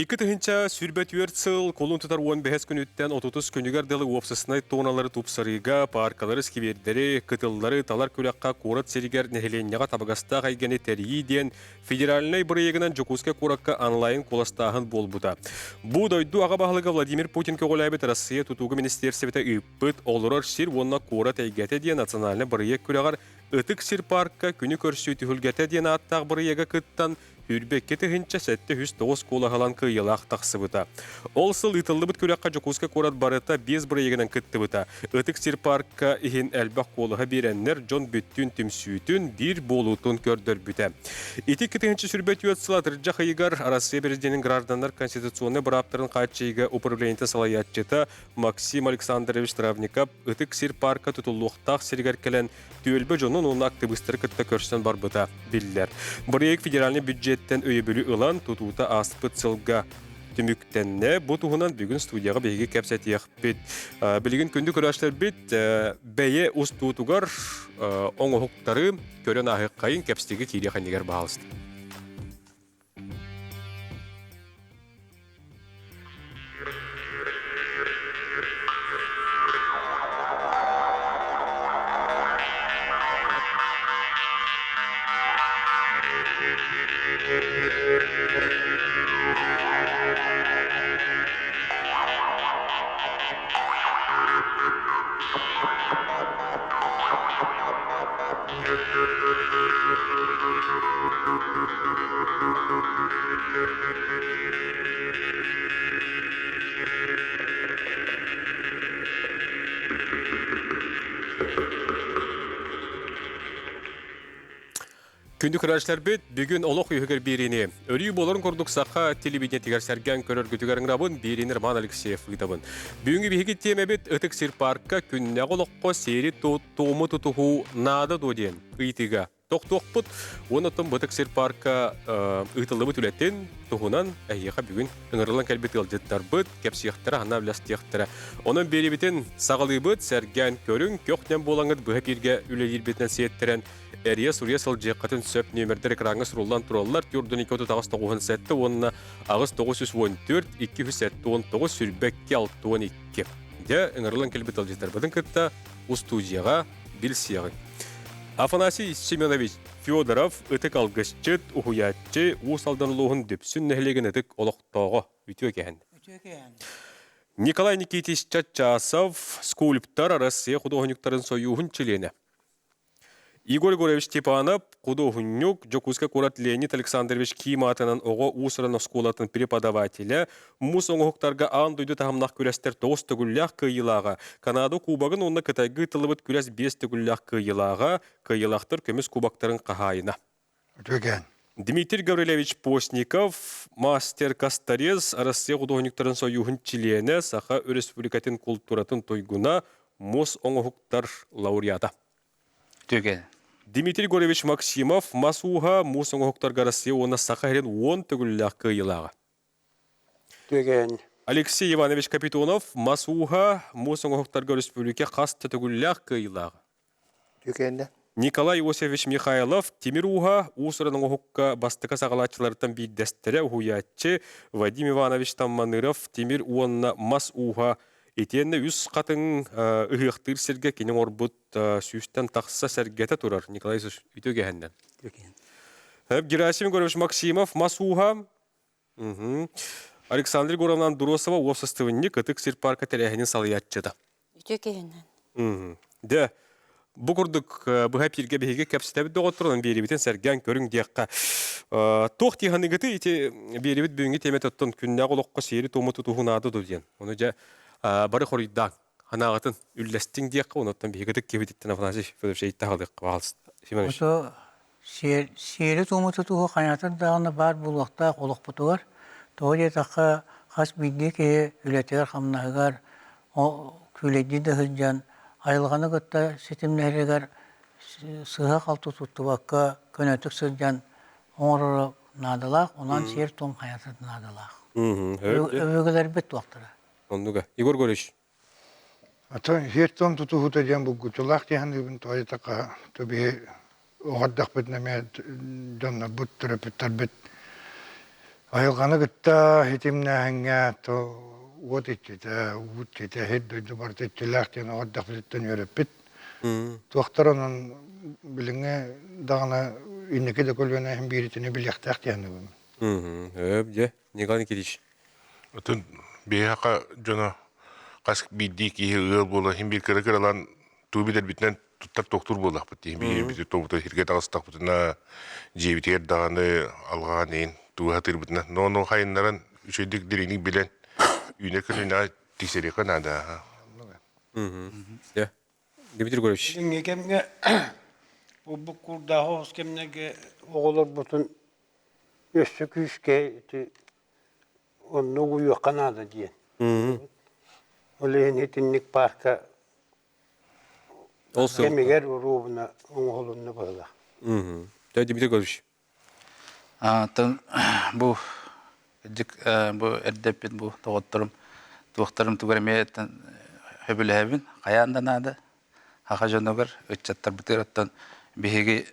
2024 сыл кулун тутар 15 күнүттэн 30 күнүгэр дылы уопсастыбаннай туоналары тупсарыыга, пааркалары, сквердэри, кытыллары талар күрэххэ куорат сиригэр нэһилиэнньэҕэ табыгастаах эйгэни тэрийии диэн федеральнай бырайыагынан Дьокуускай куоракка онлайн куоластааһын буолбута. Бу дойду аҕа баһылыга Владимир Путин көҕүлээбит Россия тутууга министиэрсибэтэ ыыппыт «Олорор сир уонна куорат эйгэтэ» диэн национальнай бырайыак күрэҕэр Ытык сир паарка күнү көрсүү түһүлгэтэ диэн ааттаах бырайыага кыттан 22 709 куолаһылан кыайыылаах тахсыбыта. Ол сыл ыытыллыбыт күрэххэ Дьокуускай куорат барыта биэс бырайыагынан кыттыбыта. Ытык сир парка иһин элбэх куолаһы биэрэннэр дьон бүттүүн түмсүүтүн, биир буолуутун көрдөрбүтэ. Ити 2024 сыл атырдьах ыйыгар Арассыыйа Президенин гражданнар конституционнай бырааптарын хааччыйыыга управлениета салайааччыта Максим Александрович Травников Ытык сир парка тутуллуохтаах сиригэр кэлэн түөлбэ дьонун уонна актыбыыстары кытта көрсөн барбыта биллэр. Бырайыак федеральнай бюджеттэн өйөбүлү ылан, тутуута ааспыт сылга түмүктэннэ. Бу туһунан бүгүн студияҕа биһиги кэпсэтиэхпит. Билигин күндү көрөөччүлэрбит бэйэ устуутугар оҥоһуктары көрөн ааһыаххайын кэпсэтиигэ киириэх иннигэр баһаалыста. Күндү көрөөччүлэрбит, бүгүн олох үһүгэр биэриини өрүү буоларын курдук саха телевидениетигэр сэргээн көрөргүтүгэр ыҥырабын, биэриини Роман Алексеев ыытабын. Бүгүҥҥү биһиги тиэмэбит Ытык сир парка күннээҕи олоххо сиэри туому тутуһуу наада дуо диэн ыйытыыга тохтуохпут. Уонна оттон Бытык сир парка ыытыллыбыт үлэтин туһунан эһиэхэ бүгүн ыҥырыллан кэлбит ыалдьыттарбыт кэпсиэхтэрэ, ханна үлэстиэхтэрэ. Онон биэрибитин саҕалыыбыт, сэргээн көрүҥ, көх-нэм буолаҥҥыт быһа бииргэ үлэлиирбитинэн сиэттэрэн эрийэ суруйа сылдьыаххытын сөп нүөмэрдэр экраҥҥа суруллан тураллар 4 2 8 97 уонна 8 914 279 22 62. Дьэ, ыҥырыллан кэлбит ыалдьыттарбытын кытта устуудьуйаҕа билсиэҕиҥ. Афанасий Семенович Федоров ытык алгысчыт, уһуйааччы, Уус Алдан улууһун Дүпсүн нэһилиэгин ытык олохтооҕо. Үтүө кэһэн. Үтүө кэһэн. Николай Никитич Чаччасов, скульптор, Россия худуоһунньуктарын сойууһун чилиэнэ. Игорь Егорович Степанов, худуоһунньук, Дьокуускай куорат Леонид Александрович Ким аатынан оҕо уус-уран оскуолатын преподавателэ, муус оҥоһуктарга аан дойду таһымнаах күрэстэр тоҕус төгүллээх кыайыылааҕа, Канада Кубогын уонна Кытайга ыытыллыбыт күрэс биэс төгүллээх кыайыылааҕа, кыайыылаахтар көмүс кубоктарын хаһаайына. Үтүөкээн. Дмитрий Гаврильевич Постников, мастер Косторез, Россия худуоһунньуктарын сойууһун чилиэнэ, Саха Өрөспүүбүлүкэтин култууратын туйгуна, муос оҥоһуктар лауреата. Үтүөкээн. Дмитрий Егорович Максимов, мас ууһа, муус оҥоһуктарга Россия уонна Саха сирин уон төгүллээх кыайыылааҕа. Үтүөкээн. Алексей Иванович Капитонов, мас ууһа, муус оҥоһуктарга өрөспүүбүлүкэ хас да төгүллээх кыайыылааҕа. Үтүөкээннэ. Николай Иосифович Михайлов тимир ууһа, уус-уран оҥоһукка бастакы саҕалааччылартан биирдэстэрэ уһуйааччы Вадим Иванович Тамманыров тимир уонна мас ууһа итиэннэ үс хатыҥ ыһыахтыыр сиргэ кини оҥорбут сүүстэн тахса сэргэтэ турар Николай Исус үтүө кэһэннэн. Герасим Егорович Максимов мас ууһа Александр Егоровна Андросова уопсастыбанньык Ытык сир парка тэрээһинин салайааччыта. Үтүө киһинэн. Дэ, бу курдук быһа эпииргэ биһиги кэпсэтэбит доҕотторунан биэрибитин сэргээн көрүҥ диэххэ. Туох дии саныыгытый ити биэрибит бүгүҥҥү тиэмэ оттон күннээҕи олоххо сиэри-туому тутуһуу наада дуо диэн. Ону дьэ бары хоруйдаан ханаҕытын үллэстиҥ диэххэ, онуттан биһиги ытык киһибититтэн Афанасий Федорович ыйытта хаалыахха баҕалыс. Семенович. Ото сиэри-туому тутуһуу хайаатар даҕаны баар буолуохтаах олохпутугар. Тоҕо диэтэххэ, хас биирдии киһи үлэтигэр-хамнаһыгар күүлэйдии да сылдьан, айылҕаны кытта ситимнэһэригэр сыыһа-халты туттубакка, көнөтүк сылдьан оҥороро наадалаах, онон сиэр-туом хайата да наадалаах. Өбүгэлэрбит туохтара. Оннуга. Егор Егорович. Атын сиэр-туом тутуһуута диэн булгуччулаах дии саныыбын тоҕо диэтэххэ, то биһи оҕо эрдэхпитинэ эмиэ дьоннорбут, төрөппүттэрбит. Айылҕаны кытта ситимнээһиҥҥэ то уот иччитэ, уу иччитэ, сир дойду барыта иччилээх диэн оҕо эрдэхпититтэн үөрэппит. Туохтар онон билиҥҥи даҕаны инники да көлүөнэ иһин бииритини билиэхтээх диэн саныыбын. Өп, дьэ, Николай Никитич. Атын биһиэхэ дьоно хас биирдии киһи ыал буола иһин биир кыра-кыралаан тугу билэрбитинэн туттар туохтуур буоллахпыт дии. Биһиги туобута сиргэ таҕыстахпытына дьиэбитигэр даҕаны алҕаан иһин тугу сатыырбытынан но хайыннаран үчүгэйдик дириҥник билэн үүнэр көлүөнэҕэ тиксэриэххэ наада. Дьэ, Дмитрий Егорович. Билиҥҥи кэмҥэ бу курдаах оҕус кэмнэргэ оҕолорбутун өссө күүскэ ити онно угуйуохха наада диэн. Ол иһин итинник паарка Ол сыл. Кэмигэр уруубуна оҥоһулунна быһыылаах. Дьэ, Дмитрий Егорович. Атын бу бу эрдэппит бу доҕотторум туохтарым тугар эмиэ сөбүлэһэбин хайаан да наада саха дьонугар ыччаттарбытыгар оттон биһиги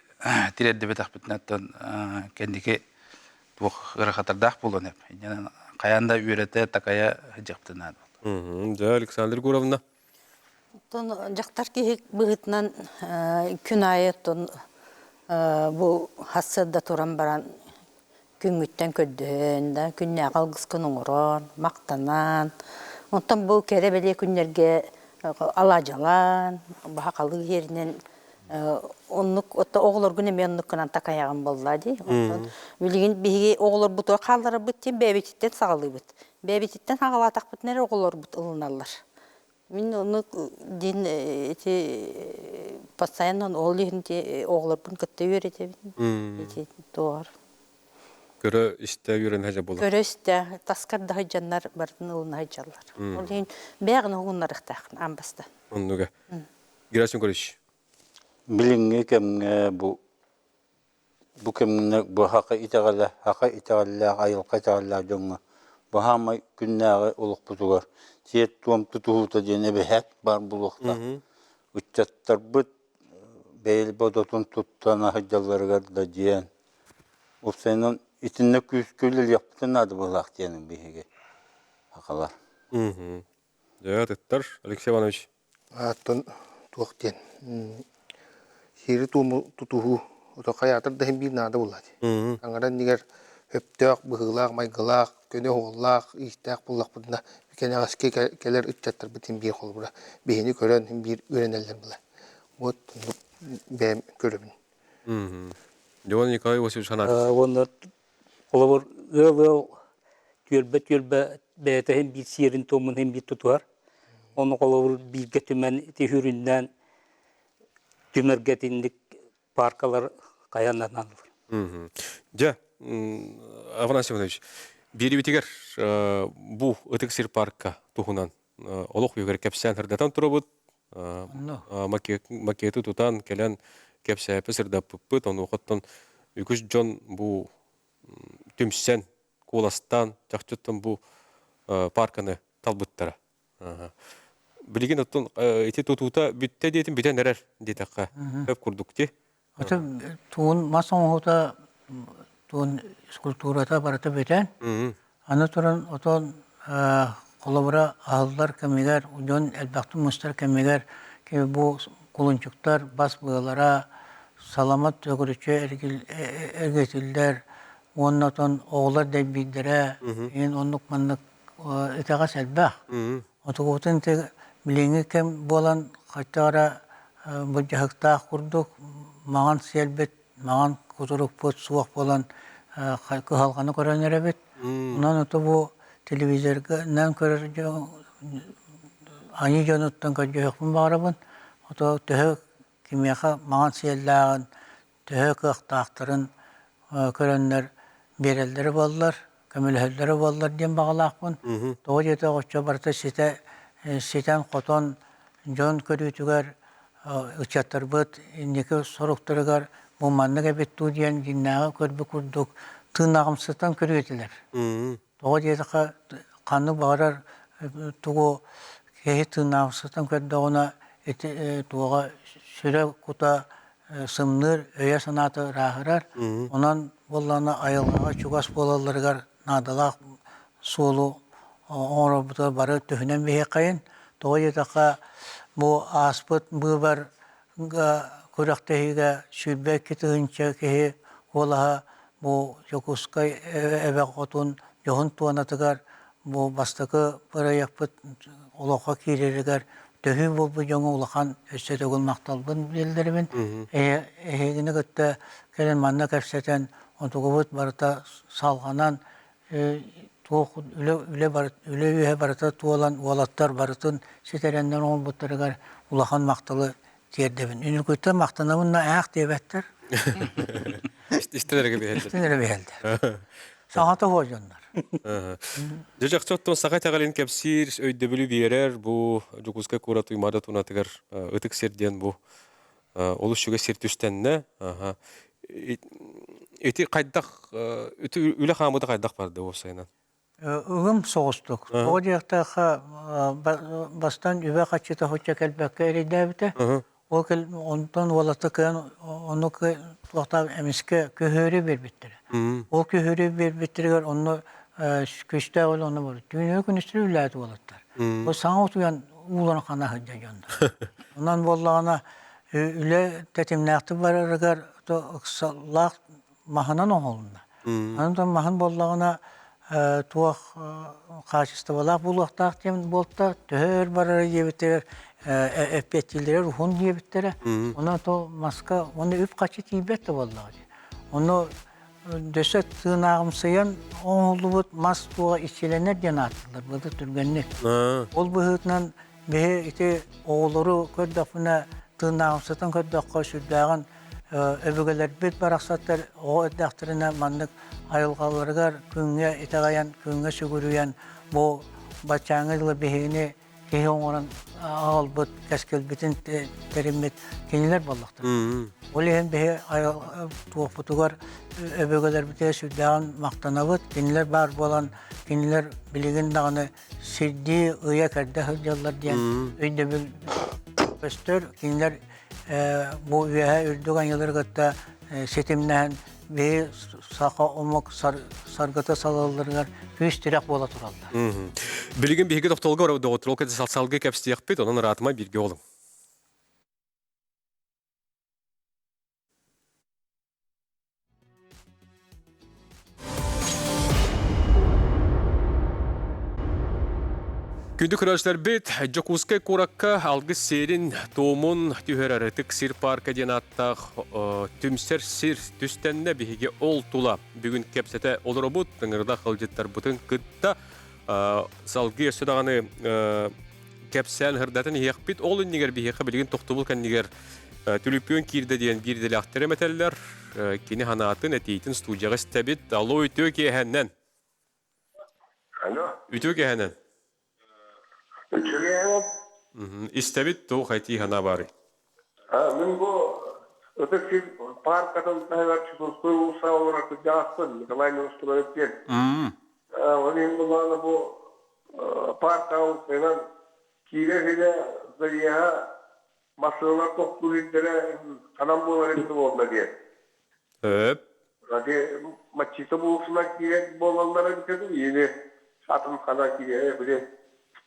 тириэрдибэтэхпитинэ оттон кэнники туох ыарахаттардаах буолуон сөп хайаан да үөрэтэ такайа сылдьыахпытын наада. Дьэ, Александр Егоровна. Оттон дьахтар киһи быһыытынан күн аайы оттон бу сарсыарда туран баран күҥҥүттэн көрдөһөн да, күннээҕи алгыскын оҥорон, махтанан, онтон бу кэрэ-бэлиэ күннэргэ алаадьылаан, баһа-халыы иһэринэн оннук отто оҕолоргун эмиэ оннук гынан такайаҕын буоллаа дии. Онтон билигин биһиги оҕолорбутугар хаалларарбыт диэн бэйэбититтэн саҕалыыбыт. Бэйэбититтэн саҕалаатахпытына эрэ оҕолорбут ылыналлар. Мин ону диэн ити постоянно ол иһин оҕолорбун кытта үөрэтэбин. Ити туоҕар. Көрө истэ үөрэнэ сылдьар буолар. Көрө истэ таскар да сылдьаннар барытын ылына сылдьаллар. Ол иһин бэйэҕин уһугуннарыахтааххын аан бастаан. Оннуга. Герасим Егорович. Билиҥҥи кэмҥэ бу Бу кэмҥэ бу саха итэҕэлэ, саха итэҕэллээх, айылҕа итэҕэллээх дьоҥҥо бу саамай күннээҕи олохпутугар сиэр-туом тутуһуута диэн эбэһээт баар буолуохтаах. Ыччаттарбыт бэйэ бодотун туттан сылдьалларыгар да диэн уопсайынан итиннэ күүскэ үлэлиэхпитин наада быһыылаах диэн биһиги сахалар. Дьэ, атыттар, Алексей Иванович. Ааттан туох диэн сиэри-туому тутуһуу ото хайаатар да иһин биир наада буолла дии. Аҥара иннигэр өптөөх, быһыылаах, майгылаах, көнө оһуоллаах, иистээх буоллахпытына кэнэҕэски кэлэр ыччаттарбыт иһин биир холобура биһини көрөн иһин биир үөрэнэллэр буолар. Вот бэйэм көрөбүн. Дьон Николай Васильевич санаат. Уонна Холобур, ыал-ыал түөлбэ-түөлбэ бэйэтэ иһин биир сиэрин-туомун иһин биир тутуһар. Ону холобур бииргэ түмэн ити үрүннээн түмэргэ итинник паркалар хайаан да наадалар. Дьэ, Афанасий Иванович, биэрибитигэр бу Ытык сир парка туһунан олох үгэр кэпсээн сырдатан турабыт. Макеты тутан кэлэн кэпсээппи сырдаппыппыт. Онуохаттан үгүс дьон бу түмсэн, куоластаан, чахчыттан бу парканы талбыттара. Билигин оттон ити тутуута бүттэ диэтим бүтэн эрэр диэтэххэ өп курдук ти. Аты туун мас оҥоһута туун скульптурата барыта бүтэн, аны туран отон холобура аһыллар кэмигэр, дьон элбэхтик мустар кэмигэр бу кулунчуктар бас быалара, салама төгүрүччү эргитиллэр уонна отон оҕолор дэйбиирдэрэ, иһин оннук маннык итэҕэс элбэх. Отугутун билиҥҥи кэм буолан хайдах эрэ былдьаһыктаах курдук маҥан сиэлбит, маҥан кутурукпут суох буолан кыһалҕаны көрөн эрэбит. Онон ото бу телевизорынан көрөр дьон айыы дьонуттан көрдөһүөхпүн баҕарабын. Ото төһө кимиэхэ маҥан сиэллээҕин, төһө кыахтаахтарын көрөннөр биэрэллэрэ буоллар, көмөлөһөллөрө буоллар диэн баҕалаахпын. Тоҕо диэтэх оччо барыта ситэ ситэн-хотон дьон көрүүтүгэр ыччаттарбыт инники соруктарыгар бу маннык эбит дуу диэн дьиҥнээҕи көрбүт курдук тыыннаҕымсытан көрүө этилэр. Тоҕо диэтэххэ ханнык баҕарар тугу киһи тыыннаахсытан көрдөҕүнэ ити туоҕа сүрэ-кута сымныыр, өйө-санаата ырааһырар. Онон буоллаҕына айылҕаҕа чугас буолалларыгар наадалаах суолу оҥорорбутугар бары төһүнэн биһиэхэйин. Тоҕо диэтэххэ, бу ааспыт быыбар күрэхтэһиигэ 22 тыһыынча киһи куолаһа бу Дьокуускай эбэ хотун дьоһун туонатыгар бу бастакы бырайыакпыт олоххо киирэригэр төһүү буолбут дьоҥҥо улахан өссө төгүл махталбын биллэрэбин. Эһигини кытта кэлэн манна кэпсэтэн, онтугубут барыта салҕанан, туох үлэ, үлэ, үлэ үөһэ барыта туолан, уолаттар барытын ситэрэннэр оҥорбуттарыгар улахан махталы тиэрдэбин. Үнүргүттэн махтанабын да аах диэбэттэр. Истэн эрэ биһэллэр. Истэн эрэ биһэллэр. Саҥата суох дьоннор. Дьэ дьахча саха итэҕэлин кэпсиир, өйдөбүлү биэрэр бу Дьокуускай куорат Туймаада туунатыгар ытык сир диэн бу олус үчүгэй сир түстэннэ. Ити хайдах үлэ хаамыыта хайдах барды уопсайынан? Ыгым соҕустук. Тоҕо диэхтэххэ, бастаан үбэ-харчыта соччо кэлбэккэ эрэйдээбитэ. Ол кэл онтон уолаттар кыайан ону туохтаах эмискэ көһөрүү биэрбиттэрэ. Ол көһөрүү биэрбиттэригэр онно күүстээх үлэ онно барар. Түүнүгү күнүстэри үлэлээт уолаттар. Бу саҥа утуйан ууларын хана сылдьар дьоннор. Онон буоллаҕына үлэ тэтимнээхтик барарыгар ыксаллаах маһынан оҥоһулунна. Онон маһын буоллаҕына туох хаачыстыбалаах буолуохтаах диэн буолта, төһө өр барара диэбиттэрэр эппиэттииллэрэ уһун диэбиттэрэ. Онон то маска уонна үп-харчы тиийбэт да буоллаҕа дии. Ону дөссө тыынааҕымсыйан оҥоһуллубут мас туоҕа иччилэнэр диэн ааттыыллар былыр түргэнник. Ол быһыытынан биһи ити оҕолору көрдөхпүнэ тыынааҕымсытан көрдөххө сүрдээҕин Өбүгэлэрбит барахсаттар оҕо эрдэхтэринэ маннык айылҕаларыгар күҥҥэ итэҕэйэн, күҥҥэ сүгүрүйэн бу баччааҥҥа дылы биһигини киһи оҥорон аҕалбыт, кэскилбитин тэриммит кинилэр буоллахтара. Ол иһин биһи туохпутугар өбүгэлэрбитигэр сүрдээҕин махтанабыт. Кинилэр баар буолан, кинилэр билигин даҕаны сирдии ыйа-кэрдэ сылдьаллар диэн өйдөбүл көстөр. Кинилэр бу үөһэ үрдүк айыылары кытта ситимнэһэн биһи саха омук саргыта салалларыгар күүс-тирэх буола тураллар. Билигин биһиги тохтолго барабыт доҕоттор, ол салгыы кэпсиэхпит, онон ыраатыма бииргэ олуҥ. Күндү көрөөччүлэрбит, Дьокуускай куоракка алгыс сиэрин туомун түһэрэр ытык сир парка диэн ааттаах түмсэр сир түстэннэ биһиги ол тула бүгүн кэпсэтэ олоробут. Ыҥырда халдьыттарбытын кытта салгыы өссө даҕаны кэпсээн ырдатын иһиэхпит. Ол иннигэр биһиэхэ билигин тохтобул кэннигэр түлүпүөн киирдэ диэн биир идэлээхтэрэ этэллэр. Кини санаатын, этиитин студияҕа истэбит. Алло, үтүө киэһэннэн. Алло. Үтүө киэһэнэн. Үтүө киэһэнэн. Истэбит, туох этии санаа баарый? Мин бу Ытык сир пааркатын таһыгар Чусовской уулусса олорор кырдьаҕаспын Николай Неустроев диэн. Ол иһин буллаҕына бу паарка уулуссанан киирэр сирэ заеһа массыыналар тохтуур сирдэрэ ханан буолар эбитэ буолла диэн. Өп. Ати маччыта буолсунан киирэр буолаллара эбитэ дуу или атын ханан киирэр били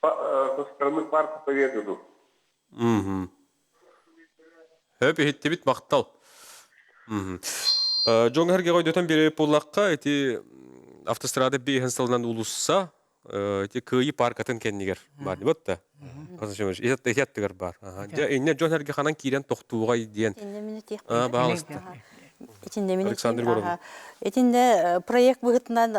со стороны парка Победы дуу. Өп иһиттибит махтал. Дьоҥ эргэ өйдөтөн биэрэр буоллахха, ити автострада биэһин сылынан уулусса ити Кыайыы паркатын кэннигэр баар дибат да. Ити аттыгар баар. Дьэ, инньэ дьон эргэ ханан киирэн тохтуугай диэн. Баалыста. Александр Егоровна. Итиннэ проект быһытынан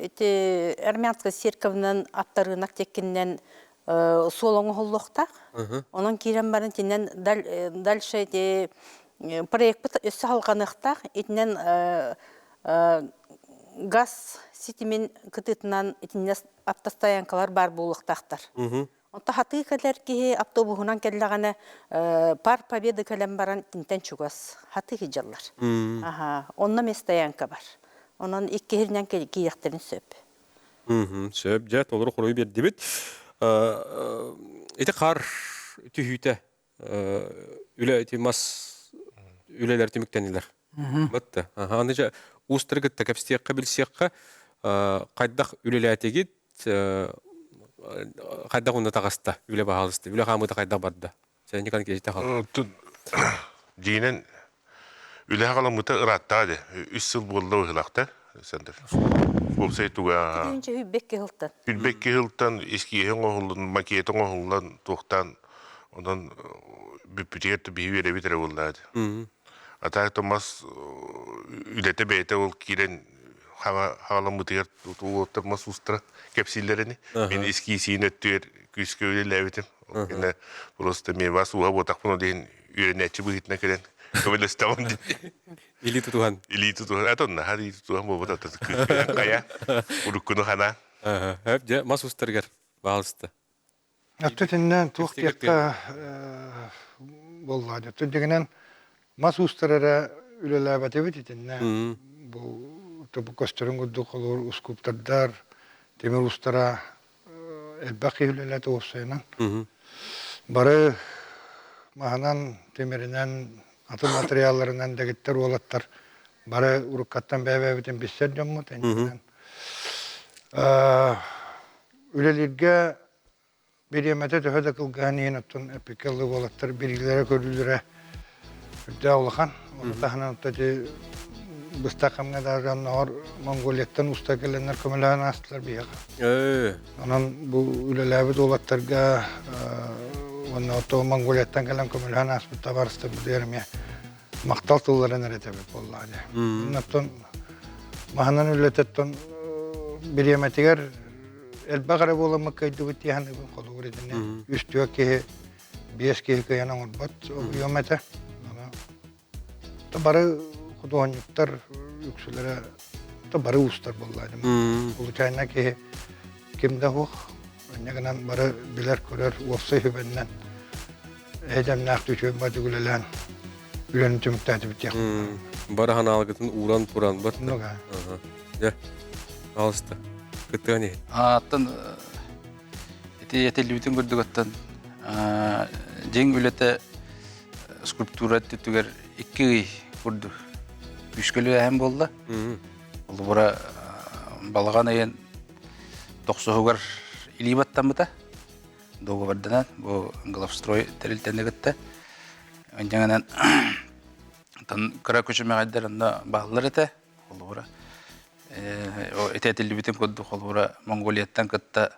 ити Армянская церковынан аттарыынак теккиннен суол оҥоһуллуохтаах. Онон киирэн баран итинэн дальше ити проекпыт өссө салҕаныахтаах. Итинэн газ ситимин кытыытынан итиннэ автостоянкалар баар буолуохтаахтар. Онто хатыы кэлэр киһи автобуһунан кэллэҕинэ пар Победы кэлэн баран итинтэн чугас хатыы сылдьаллар. Аха, онно эмиэ стоянка бар. Онон иккиһинэн киириэхтэрин сөп. Сөп, дьэ, толору хоруйу биэрдибит. Ити хаар түһүүтэ үлэ ити мас үлэлэр түмүктэнилэр. Батта. Аны дьэ уустары кытта кэпсиэххэ, билсиэххэ. Хайдах үлэлээтигит, хайдах онно таҕыста, үлэ баһаалыста, үлэ хаамыыта хайдах барда? Сэнникан киһитэ хал. Дьиҥинэн үлэ халаммыта ырааттаҕа дии. Үс сыл буолла быһыылаах Александр. Уопсай туга Түүнчэ хүлбэкки сылтан. Хүлбэкки сылтан эскиэһэ оҥоһуллан, макета оҥоһуллан, туохтаан онон бүппүтүгэр биһи үөрэбит эрэ буоллаа дии. А так то мас үлэтэ бэйэтэ ол киирэн хаҕаламмытыгар уоттар мас уустара кэпсииллэрини. Мин эскиисиин өттүгэр күүскэ үлэлээбитим. Ол кэннэ просто мен вас уһа буотахпын ол иһин үөрэнээччи быһыытынан кэлэн көмөлөстөҕүм дии. Илии тутуһан. Илии тутуһан. Атын наһаа илии тутуһан буолбут ата хайа уруккуну хана. Хөп дьэ мас устарыгар баалыста. Өттө итиннэ туох диэххэ буолла. Өттө дьиҥинэн мас уустар эрэ үлэлээбэтибит итиннэ бу көстөрүн курдук холуур ускуптардар, тимир уустара элбэх киһи үлэлээтэ уопсайынан. Бары маһынан, тимиринэн, атын материалларынан дэгиттэр уолаттар бары уруккаттан бэйэ-бэйэбитин билсэр дьоммут. Иннинэн үлэлииргэ бириэмэтэ төһө да кылгаһын иһин оттон эппиккэ ыллык уолаттар билиилэрэ-көрүүлэрэ Үрдээх улахан. Ону таһынан ити быстах кэмҥэ даже оннооҕор Монголияттан уста кэлэннэр көмөлөһөн аастылар биһиэхэ. Онон бу үлэлээбит уолаттарга уонна ото Монголияттан кэлэн көмөлөһөн ааспыт табаарыстарбытыгар эмиэ махтал тылларын эрэ этэбит буоллаҕа дии. Оттон маһынан үлэтэттэн бириэмэтигэр элбэх эрэ буоламмыт кыайдыбыт дии саныыбын холобур итиннэ үс-түөрт киһи биэс киһи кыайан оҥорбот объем этэ. Бары худуоһунньуктар үксүлэрэ бары уустар буолла. Случайно киһи ким да суох. Инньэ гынан бары билэр-көрөр уопсай сүбэннэн эйдэмнээх түчүөн бадьыгылэлээн үлэни түмүктээтибит диэх. Бары ханаалгытын ууран туран бат. Дьэ, алыста. Кыттыган иһин. Аттан Ити этиллибитин курдугуттан дьиҥ үлэтэ скульптура өттүгэр икки ый курдук күүскэ үлэлээһин буолла. Холобура балаҕан ыйын тохсуһугар илии баттаммыта. Договорданан бу главстрой тэрилтэни кытта. Дьаҥанан кыра күчүмэҕэйдэр онно бааллар этэ. Холобура ити этиллибитин курдук холобура Монголияттан кытта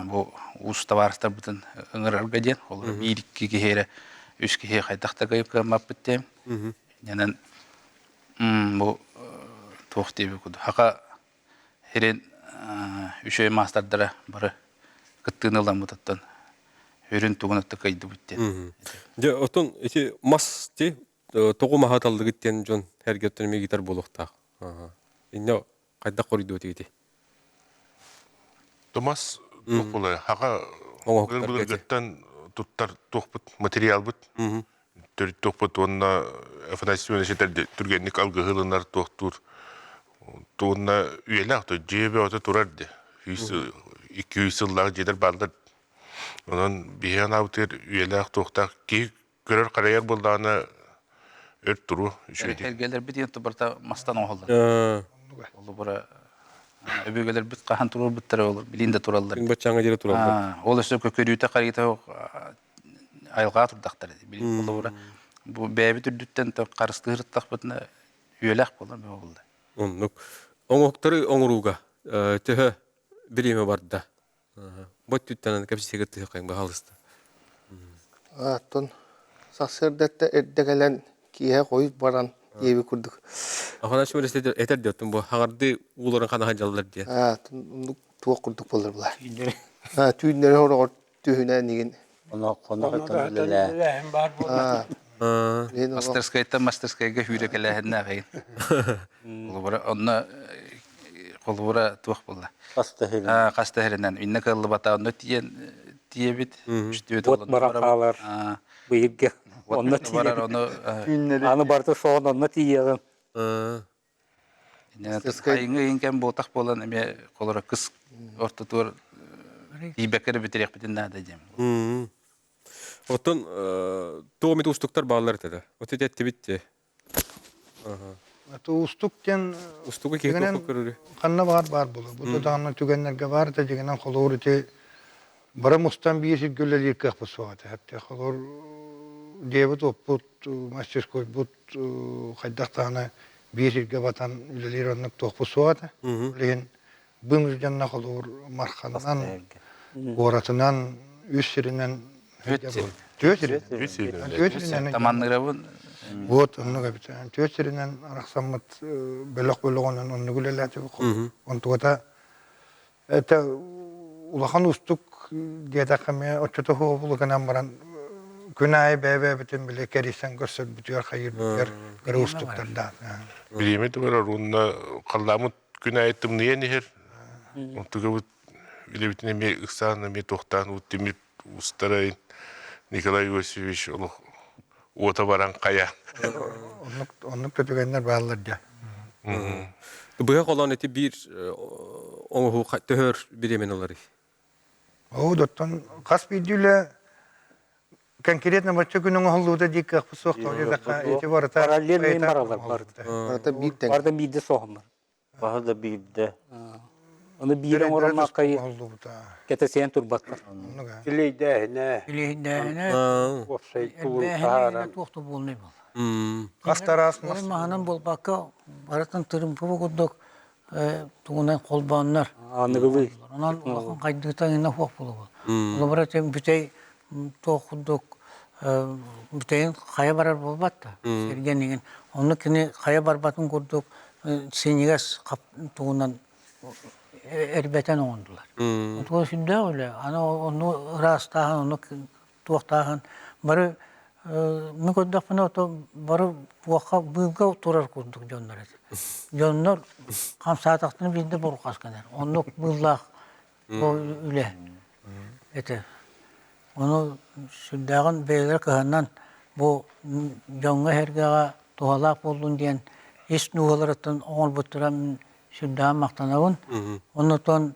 бу уус табаарыстарбытын ыҥырарга диэн холобура биир икки киһи эрэ үс киһи хайдах да кыаммаппыт диэн иннинэн бу туох диэбит курдук хака хирин үчүгэй маастардара бары кыттыыны ыламмытыттан үрүн тугун атта кыайдыбыт диэн. Дьэ, оттон ити мас ти тоҕу маһа таллыгыт диэн дьон эргэттэн эмиэ гитар буолуохтаах. Инньэ хайдах хоруйдуо этигитий? Томас туох буолар хака былыргыттан туттар туохпут материалбыт төрүт туохпут уонна Афанасий Семенович этэр түргэнник алгыһылынар туохтуур уонна үйэлээх то дьиэ бөҕөтө турар де 200 сыллаах дьиэлэр бааллар онон биһи анаабытыгар үйэлээх туохтаах киһи көрөр-харайар буоллаҕына өр туруо үчүгэй. Эргэлэрбит диэн барыта мастан оҥоһуллар. Холобура өбүгэлэрбит хаһан туруорбуттара ол билин да тураллар. Баччааҥҥа диэри тураллар. Ол өссө көрүүтэ харыйта айылҕа турдахтар. Билин холобура бу бэйэбит үрдүттэн харыстыырыттахпытына үөлэх буолар буолла. Оннук. Оҥоһуктары оҥорууга төһө бириэмэ барда? Бу өттүттэн кэпсиэгэ тыһыкайын баһаалыста. Оттон сарсыарда эрдэ кэлэн киэһэ хойут баран диэби курдук. Афанасий Иванович этэр диэттин бу хаҥарды ууларын ханаһа дьаллар диэн. Оннук туох курдук буолар була. Түүннэри хороҕор түһүнэн игин. Оно хоно үлэлээһин баар буолла. Мастерскайтан мастерскайга хүүрэ кэлээһиннээх игин. Холобура онно холобура туох буолла? Хас да иһиринэн. Инна кыаллыбата онно тиийэн тиийэбит. Уот баран хаалар. Быйылга онно барар ону Аны барыта соҕон онно тиийэҕин. Айыҥы ыйын кэм буолтах буолан эмиэ холоро кыс ортотугар тиийбэккэ эрэ бүтэриэхпитин наада диэм. Оттон туох эмит уустуктар бааллар этэ да. Вот ити эттибит. Уустук диэн Устугу киһи дьиҥинэн туохха көрөрүй? ханна баар баар буолуо. Бу да даҕаны түгэннэргэ баар да дьиҥинэн холобур ити бары мустан биир сиргэ үлэлиир кыахпыт суох этэ. Хэптэ холобур дьиэбит уоппут, мастерскойбут хайдах даҕаны биир сиргэ батан үлэлиир оннук туохпут суох этэ. Ол иһин вынужденно холобур Марханан, куоратынан, үс сиринэн түөрт сиринэн. Түөрт сиринэн. Таманнырабын. Вот оннук эбит. Түөрт сиринэн арахсаммыт бөлөх бөлөҕүнэн оннук үлэлээтибит. Онтугата это улахан уустук диэтэххэ эмиэ оччото суох гынан баран күн аайы бэйэ-бэйэбитин били кэрийсэн көрсөрбүтүгэр хайыырбытыгар кыра уустуктардаах. Бириэмэ да барар уонна халлааммыт күн аайы тымныйан иһэр. Онтугабыт үлэбитин эмиэ ыксаан эмиэ туохтаан уут тимир устарайын Николай Иосифович олох уота баран хайа. Оннук оннук да түгэннэр бааллар дьэ. Быһа холоон ити биир оҥоһуу төһөр бириэмэни ыларый? Оо, доттон хас биирдии үлэ конкретно бачча күн оҥоһуллуута дии кыахпыт суох тоҕо диэтэххэ ити барыта Параллельно баралар барыта. Барыта биир тэҥ. Барыта биирдэ соһумар. Баһа да биирдэ. Ону биир оҥороммакка кэтэсиэн турбаттар. Килейдээһинэ. Килейдээһинэ. Уопсай тугун Элбээһинэ таһааран. туох да буолнай буолла. Хас тараас Ол маһынан буолбакка барытын тырымпы курдук тугунан холбооннор. Аныгылыы. Онон улахан хайдыыта инна суох буолуо. Холобура бүтэй туох курдук бүтэйин хайа барар буолбат да сиргэн игин. Онно кини хайа барбатын курдук синьигэс тугунан эрбэтэн оҥордулар. Отуга сүрдээх үлэ. Аны онну ыраастааһын, онну туохтааһын бары мин көрдөхпүнэ ото бары буохха быылга турар курдук дьоннор этэ. Дьоннор хамсаатахтарына биирдэ бурҕас гынар. Оннук быыллаах үлэ этэ. Ону сүрдээҕин бэйэлэрэ кыһанан бу дьоҥҥо-сэргэҕэ туһалаах буоллун диэн ис дууһаларыттан оҥорбуттара мин сүрдээҕин махтанабын. Оннотон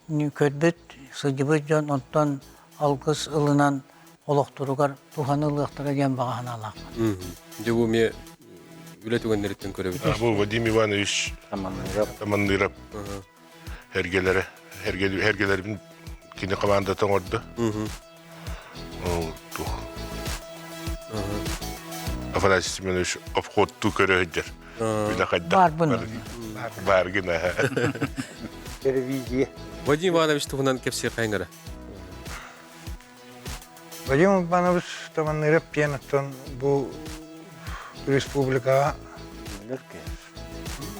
көрбүт, сылдьыбыт дьон онтон алгыс ылынан олохторугар туһаны ылыахтара диэн баҕа санаалаахпын. Дьэ бу эмиэ үлэ түгэннэриттэн көрөбүт. Бу Вадим Иванович Таманныров эргэлэрэ эргэлэрбин кини командата оҥордо. Ол туох Афанасий Семенович обходтуу көрө сылдьар. Үлэ хайдах Баарбын. Бааргын аха. Телевизия. Вадим Иванович туһунан кэпсиэххэ эрэ. Вадим Иванович Таманныров диэн оттон бу республикаҕа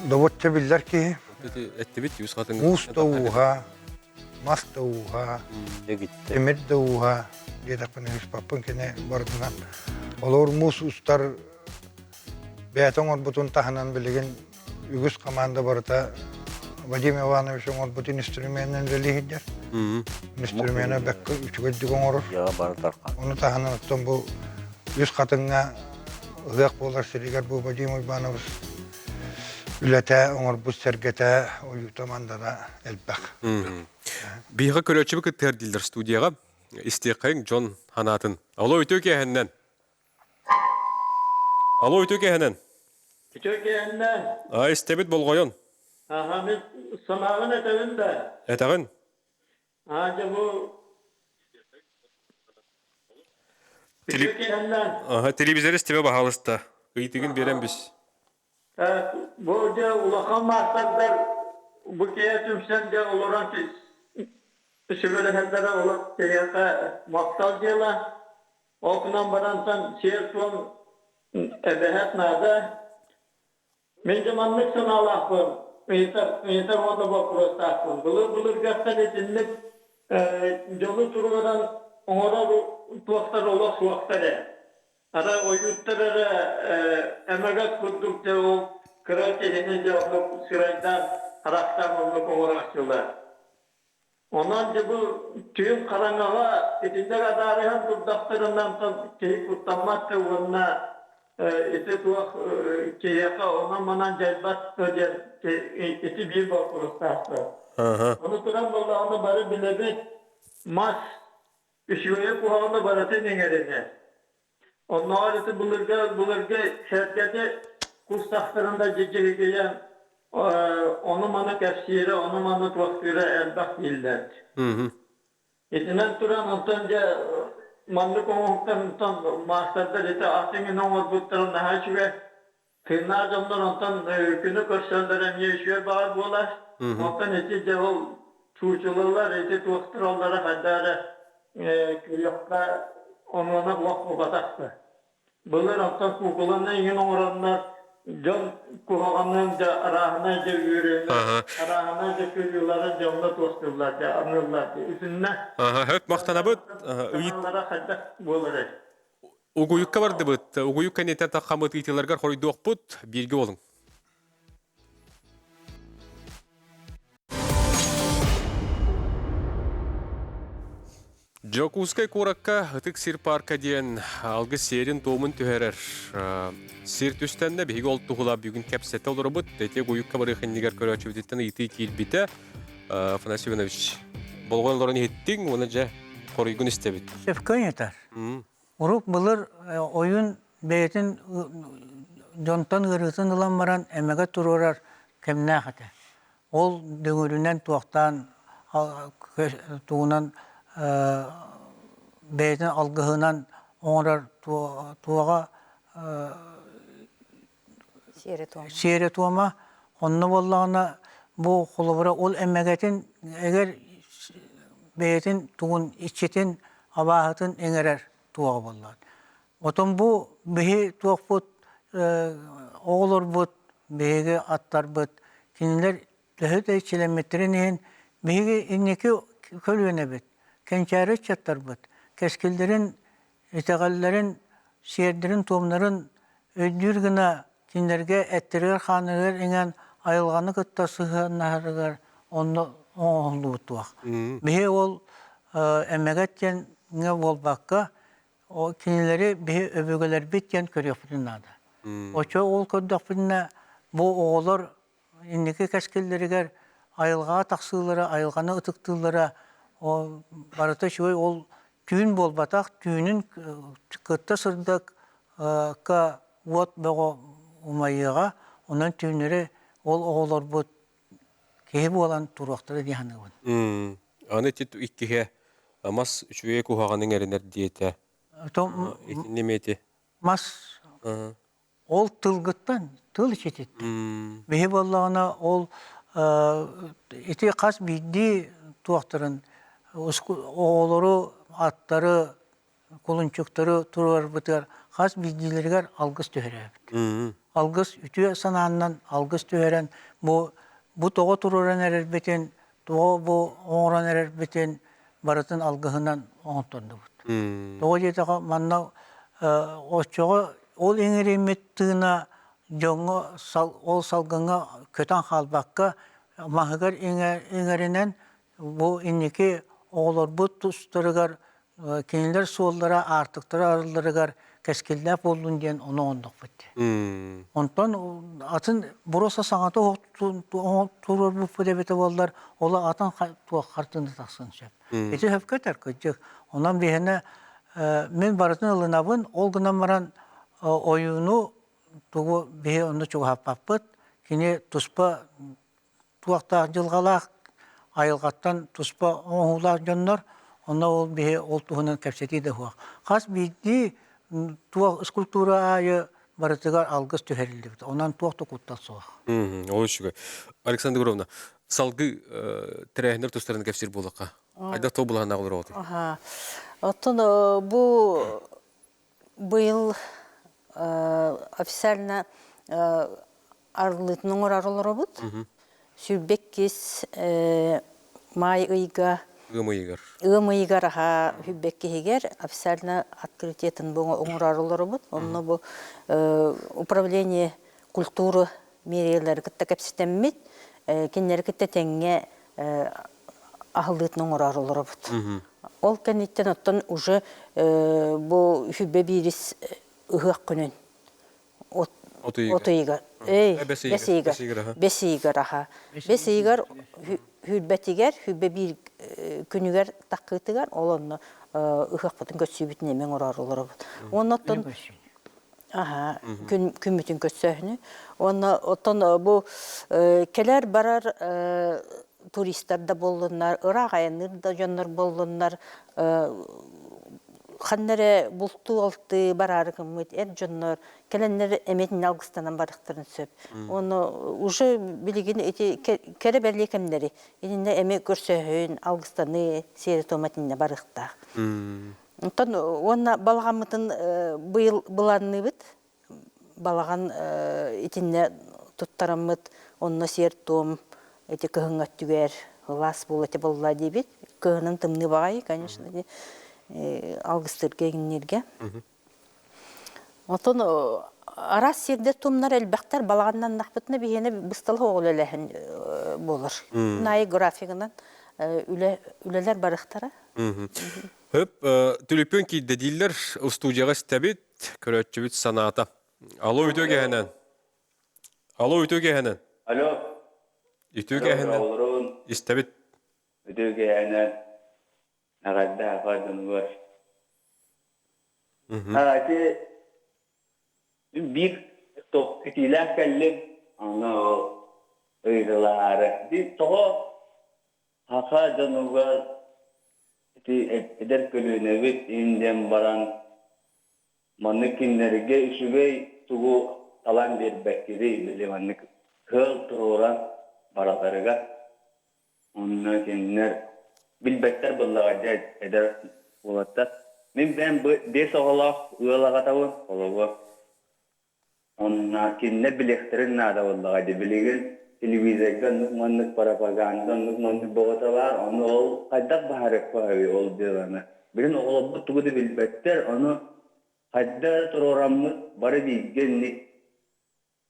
добуочча биллэр киһи. Эттибит үс хатын. Муус да ууһа, мас да ууһа, тимир да ууһа диэтэхпинэ үспаппын кини барытынан. Олор муус устар бэйэтэ оҥорбутун таһынан билигин үгүс команда барыта Вадим Иванович оҥорбут инструменынан үлэлии сылдьар. Инструмена бэккэ үчүгэйдик оҥорор. Ону таһынан оттон бу үс хатыҥҥа ыһыах буолар сиригэр бу Вадим Иванович үлэтэ, оҥорбут сэргэтэ, ойуута мандата элбэх. Биһиэхэ көрөөччүбү кыттыһар дииллэр студияҕа. Истиэххэйиҥ дьон санаатын. Алло, үтүө киэһэннэн. Алло, үтүө киэһэнэн. Үтүө киэһэннэн. А, истэбит болҕойон. Аха, мин санааҕын этэбин да. Этэҕин. Аа, дьэ бу Үтүө киэһэннэн. Аха, телевизор истибэ баһаалыста. Ыйытыгын биэрэн бис. Бу дьэ улахан маастардар бу киһи түмсэн дьэ олорон сүбэлэһэллэрэ олох киһиэхэ махтал дьыала. Ол гынан барантан сиэр-туом эбэһээт наада. Мин дьэ маннык санаалаахпын, ыйытар, ыйытар уонна боппуруостаахпын. Былыр-былыргаттан итинник дьону туруоран оҥорор туохтар олох суохтар ээ. Арай ойууттар эрэ эмэгэт курдук дьэ ол кыра киһини дьэ оннук сырайдаан, харахтаан оннук оҥорооччулар. Онон дьэ бу түүн хараҥаҕа итинник адаарыһан турдахтарына онтон киһи куттаммат да уонна ити туох киһиэхэ онон-манан дьайбат да диэн ити биир боппуруостаахтар. Ону туран буоллаҕына бары билэбит мас үчүгэйэ куһаҕана барытын иҥэринэр. Оннооҕор ити былыргы былыргы сэргэни Кустахтарын да дьидьигийэн ону-маны кэпсиирэ, ону-маны туохтуура элбэх дииллэр. Итинэн туран онтон дьэ маннык оҥоһуктан маастардар ити ас иҥин оҥорбуттарын наһаа үчүгэй. Тыыннаах дьоннор онтон күнү көрсөллөр эмиэ үчүгэй баҕар буолар. Онтон ити дьэ ол чуучулалар ити туохтураллара хайдах эрэ күрүөххэ онуона суох буолбатах да. Былыр оттон куукуланы иҥин оҥороннор дьон куһаҕанын да арааһынай да үөрүүнү, арааһынай да кыайыылары дьоҥҥо туостууллар да аныыллар итиннэ Хөп махтанабыт. Санаалара хайдах буоларый? Угуйукка бардыбыт. Угуйук кэнниттэн таххаммыт ыытыыларгар хоруйдуохпут. Бииргэ буолуҥ. Дьокуускай куоракка Ытык сир парка диэн алгыс сиэрин-туомун түһэрэр сир түстэннэ. Биһиги ол туһула бүгүн кэпсэтэ олоробут. Ити угуйукка барыах иннигэр көрөөччүбүтүттэн ыйытыы киирбитэ. Афанасий Иванович, болҕойон олорон иһиттиҥ уонна дьэ хоруйгун истэбит. Сөпкө ыйытар. Урут былыр ойуун бэйэтин дьонтон ыарыытын ылан баран эмэгэ туруорар кэмнээх этэ. Ол дүҥүрүнэн туохтаан тугунан бэйэтин алгыһынан оҥорор туоҕа сиэрэ-туома онно буоллаҕына бу холобура ол эмэгэтин эгэр бэйэтин тугун иччитин абааһытын иҥэрэр туоҕа буоллаҕа. Отон бу биһи туохпут оҕолорбут биһиги аттарбыт кинилэр төһө да иччилэммиттэрин иһин биһиги инники көлүөнэбит кэнчээри ыччаттарбыт кэскиллэрин итэҕэллэрин сиэрдэрин-туомнарын өйдүүр гына кинилэргэ эттэригэр-хааннарыгар иҥэн айылҕаны кытта сыһыаннаһарыгар онно оҥоһуллубут туох. Биһи ол эмэгэт диэҥҥэ буолбакка кинилэри биһи өбүгэлэрбит диэн көрүөхпүтүн наада. Оччо ол көрдөхпүтүнэ бу оҕолор инники кэскиллэригэр айылҕаҕа тахсыылара, айылҕаны ытыктыыллара барыта үчүгэй ол түүн буолбатах, түүнүн кытта сырдык уот бөҕө умайыаҕа, онон түүннэри ол оҕолорбут киһи буолан туруохтара дии саныыбын. Аны ити иккиһэ мас үчүгэй куһаҕаны иҥэринэр диэтэ. Итинни эмиэ Мас ол тылгыттан, тыл ичититтэн. Биһи буоллаҕына ол ити хас биирдии туохтарын оҕолору, аттары, кулунчуктары туруорбутугар хас биирдиилэригэр алгыс түһэрээбит. Алгыс үтүө санааннан алгыс түһэрэн бу бу тоҕо туруоран эрэрбитин, тоҕо бу оҥорон эрэрбитин барытын алгыһынан оҥоттордубут. Тоҕо диэтэххэ манна оччоҕо ол иҥэриммит тыына дьоҥҥо ол салгыҥҥа көтөн хаалбакка маһыгар иҥэринэн бу инники оҕолорбут тустарыгар кинилэр суоллара аартыктара арылларыгар кэскиллээх буоллун диэн ону оҥордохпут дии. Онтон атын боруоса саҥата туруорбуппут эбитэ буоллар, ол атын туох хартыына тахсан сөп. Ити сөпкө этэр кырдьык. Онон биһиэнэ мин барытын ылынабын, ол гынан баран ойууну тугу биһи онно чугаһаппаппыт. Кини туспа туохтаах дьылҕалаах айылҕаттан туспа оҥоһуулаах дьоннор, онно ол биһи ол туһунан кэпсэтии да суох. Хас биирдии туох скульптура аайы барытыгар алгыс түһэриллибит. Онон туох да куттал суох. Ол үчүгэй. Александра Егоровна, салгыы тэрээһиннэр тустарынан кэпсиир буоллахха. Хайдах туох былааннаах олороҕутуй? Оттон бу быйыл официально арыллыытын оҥорор олоробут. Сүүрбэккис маай ыйга Ыам ыйыгар. Ыам ыйыгар аһа сүүрбэккиһигэр официально открытиетын бу оҥорор олоробут. Онно бу управление культуры миэрэлэри кытта кэпсэтэммит, кинилэри кытта тэҥҥэ аһыллыытын оҥорор олоробут. Ол кэнниттэн оттон уже бу сүбэ биирис ыһыах күнүн от ыйыгар бэс ыйыгар бэс ыйыгар аха бэс ыйыгар хүрбэтигэр хүрбэ биир күнүгэр таккыытыгар ол онно ыһыахпытын көрсүүбүтүн эмиэ оҥороор олоробут уонна оттон. Аха, күн күммүтүн көрсөөһүнү. Уонна оттон бу кэлэр барар туристар да буоллуннар, ыраах айанныыр да дьоннор буоллуннар, ханна эрэ бултуу-алтыы бараары гыммыт эр дьоннор кэлэннэр эмиэ алгыстанан барыахтарын сөп. Уонна уже билигин ити кэрэ бэлиэ кэмнэри итиннэ эмиэ көрсөһүн, алгыстаныы сиэрэ-туома итиннэ барыахтаах. Онтон уонна балаҕаммытын быйыл былаанныыбыт. Балаҕан итиннэ туттараммыт онно сиэр-туом ити кыһыҥҥы өттүгэр ылаас буола ити буолла диибит. Кыһынын тымныы баҕайы, конечно, алгыстыырга иҥнииргэ. Оттон араас сирдэр тумнар элбэхтэр балаҕаннаннахпытына биһиэнэ быстал оҕол үлэлэһин буолар. Күн аайы графигынан үлэ үлэлэр барыахтара. Хөп, түлүпүөн киирдэ дииллэр, устуудьуйаҕа истэбит, көрөөччүбүт санаата. Алло, үтүө кэһэнэн. Алло, үтүө кэһэнэн. Алло. Үтүө кэһэнэн. Истэбит. Үтүө кэһэнэн. Эҕэрдэ аха дьонугар. Аа, ити биир итиилээх кэллим, аны ол ыйыталаһаары. Ити тоҕо саха дьонугар ити эдэр көлүөнэбит иһин диэн баран маннык кинилэргэ үчүгэй тугу талан биэрбэккитий били маннык сыал туруоран баралларыгар Онно кинилэр билбэттэр буоллаҕа дьэ эдэр уолаттар. Мин бэйэм биэс оҕолоох ыал аҕатабын, холобур. Онно кинилэр билиэхтэрин наада буоллаҕа дии. Билигин телевизорга оннук-маннык пропаганда, оннук-маннык бөҕөтө баар. Ону ол хайдах быһаарыахха сөбүй ол дьыаланы? Билигин оҕолорбут тугу да билбэттэр, ону хайдах эрэ туруораммыт бары бииргэ инник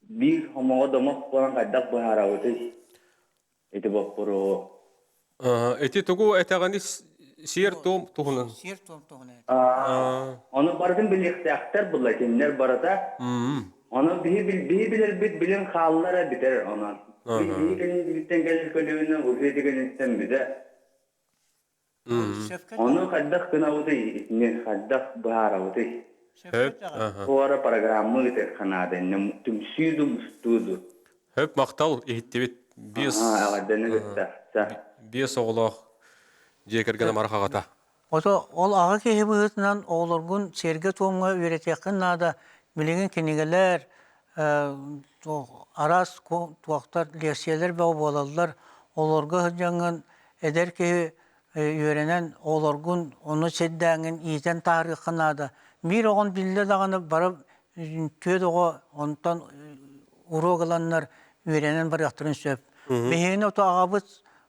Биир хомоҕо домох буолан хайдах быһаарабытый ити боппуруоһу? Ити тугу этэҕиний сиэр-туом туһунан? Сиэр-туом туһунан. Ону барытын билиэхтээхтэр буолла кинилэр барыта. Ону биһи биһи билэрбит билин хааллара бүтэр онон. Биһи кэнниттэн кэлэр көлүөнэ уже ити кэнниттэн бүтэ. Ону хайдах гынабытый итини хайдах быһаарабытый? Хөп. Туора программа ыытыахха наада иннэ түмсүү ду мустуу ду. Хөп махтал иһиттибит. Биэс эҕэрдэни кытта. Биэс оҕолоох дьиэ кэргэн амарах аҕата. Ото ол аҕа киһи быһыытынан оҕолоргун сиэргэ-туомҥа үөрэтиэххин наада. Билигин кинигэлэр, араас туохтар, лиэксийэлэр бөҕө буолаллар. Олорго сылдьаҥҥын эдэр киһи үөрэнэн оҕолоргун ону сирдээҥҥин иитэн таһаарыахха наада. Биир оҕон биллэ даҕаны бары түөрт оҕо онтон уруок ыланнар үөрэнэн барыахтарын сөп. Биһигини ото аҕабыт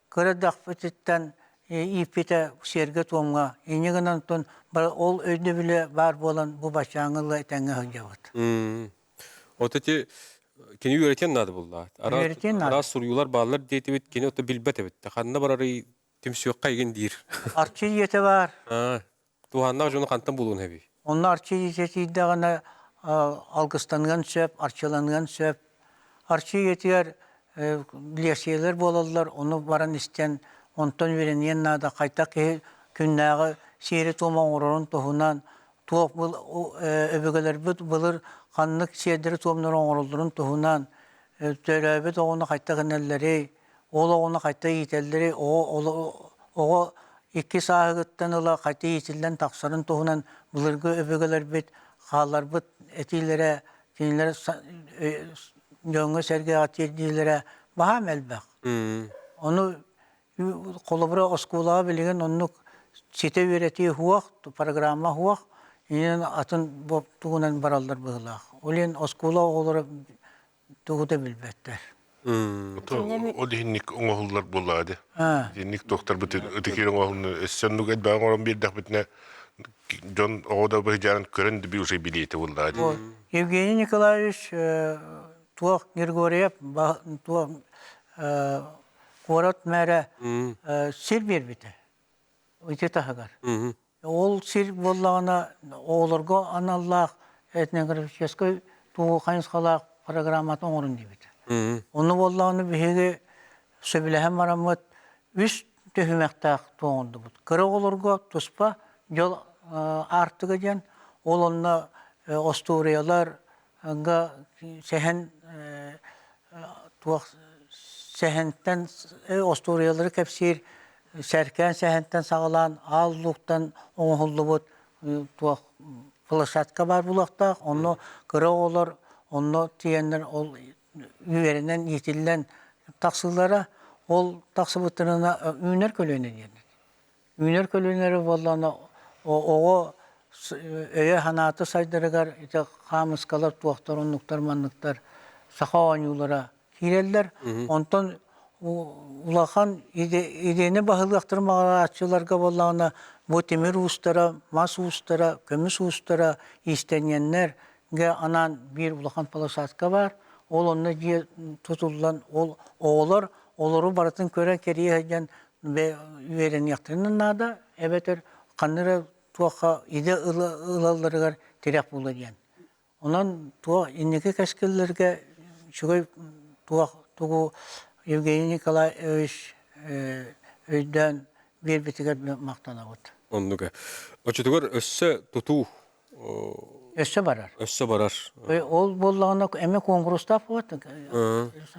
кыра эрдэхпититтэн ииппитэ сиэргэ-туомҥа. Инньэ гынан оттон ол өйдөбүлэ баар буолан бу баччааҥҥы ыла этэҥҥэ сылдьабыт. Вот эти кини үөрэтиэн наада буолла. Үөрэтиэн наада. Араас суруйуулар бааллар диэтибит, кини ото билбэт эбит. Ханна барарый түмсүөххэ игин диир. Арчы ийэтэ баар. Туһааннаах дьону хантан булуон эбий? Онно арчы ийэтэ тиийдэҕинэ алгыстаныан сөп, арчыланыан сөп. Арчы ийэтигэр лиэксийэлэр буолаллар, ону баран истэн, онтон үөрэниэн наада. Хайдах киһи күннээҕи сиэри-туому оҥорорун туһунан туох өбүгэлэрбит былыр ханнык сиэрдэри-туомнары оҥороллорун туһунан төрөөбүт оҕону хайдах гыналларый, ол оҕону хайдах иитэллэрий, оҕо икки сааһыгыттан ыла хайдах иитиллэн тахсарын туһунан былыргы өбүгэлэрбит хаалларбыт этиилэрэ, кинилэр дьоҥҥо-сэргэҕэ тиэрдиилэрэ баһаам элбэх. Ону Холобура, оскуолаҕа билигин оннук ситэ үөрэтии суох, программа суох, инэн атын тугунан бараллар быһыылаах. Ол иһин оскуола оҕолоро тугу да билбэттэр. Ол иһинник оҥоһуллар буоллаҕа дии. Итинник туохтарбыт ытык оҥоһулну өссө оннук элбэҕи оҥорон биэрдэхпитинэ дьон оҕо да быһыдьаан көрөн да уже билиэтэ буоллаҕа дии. Евгений Николаевич туох Григорьев туох куорат мэрэ сир биэрбитэ ити таһыгар. Ол сир буоллаҕына оҕолорго аналлаах этнографическай тугу хайысхалаах программатын оҥорун диэбитэ. Ону буоллаҕына биһиги сөбүлэһэн бараммыт үс түһүмэхтээх туоҥурдубут. Кыра оҕолорго туспа дьол аартыга диэн, ол онно остуоруйалар сэһэн туох сэһэнтэн остуоруйалары кэпсиир сэркээн сэһэнтэн саҕалаан аал лууктан оҥоһуллубут туох площадка баар буолуохтаах. Онно кыра оҕолор онно тиийэннэр ол үөрэнэн иитиллэн тахсыылара ол тахсыбыттарына үүнэр көлүөнэ диэн. Үүнэр көлүөнэлэри буоллаҕына оҕо өйө-санаата сайдарыгар ити хаамыскалар туохтар оннуктар манныктар саха оонньуулара киирэллэр. Онтон улахан идэни баһылыахтарын баҕарааччыларга буоллаҕына бу тимир уустара, мас уустара, көмүс уустара, иистэнньэннэргэ анаан биир улахан площадка баар. Ол онно дьиэ тутуллан ол оҕолор олору барытын көрө кэрийэ сылдьан үөрэниэхтэрин наада эбэтэр ханна эрэ туохха идэ ылалларыгар тирэх буолар диэн. Онон туох инники кэскиллэргэ үчүгэй туох тугу Евгений Николаевич өйдөөн биэрбитигэр махтанабыт. Оннуга. Оччотугар өссө тутуу Өссө барар. Өссө барар. Ол буоллаҕына эмэ куонкурустаах буолат.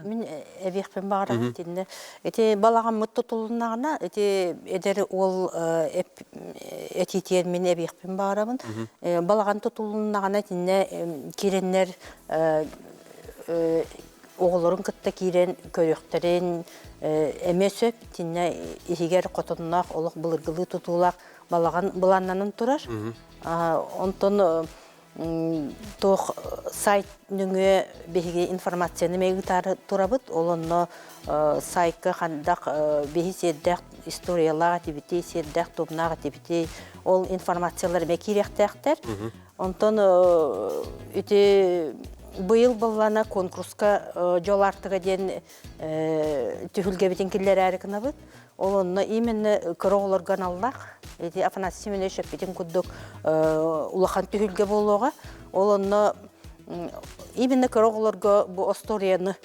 Мин эбиэхпин баҕарабын итиннэ. Ити балаҕаммыт тутулуннаҕына ити эдэр уол этиитигэр мин эбиэхпин баҕарабын. Балаҕан тутулуннаҕына итиннэ киирэннэр оҕолорун кытта киирэн көрүөхтэрин эмиэ сөп. Итиннэ иһигэр хотонноох олох былыргылыы тутуулаах балаҕан былааннанан турар. Онтон туох сайт нөҥүө биһиги информацияны эмиэ ыытаары турабыт. Ол онно сайтка хандах биһи сиэрдээх историялаах этибитий, сиэрдээх туомнаах этибитий, ол информациялар эмиэ киириэхтээхтэр. Онтон ити быйыл быллана конкурска дьол аартыга диэн түһүлгэбитин киллэрээри гынабыт. Ол онно именно кыра оҕолорго аналлаах. Ити Афанасий Семенович эппитин курдук улахан түһүлгэ буолуоҕа. Ол онно именно кыра оҕолорго бу остуоруйаны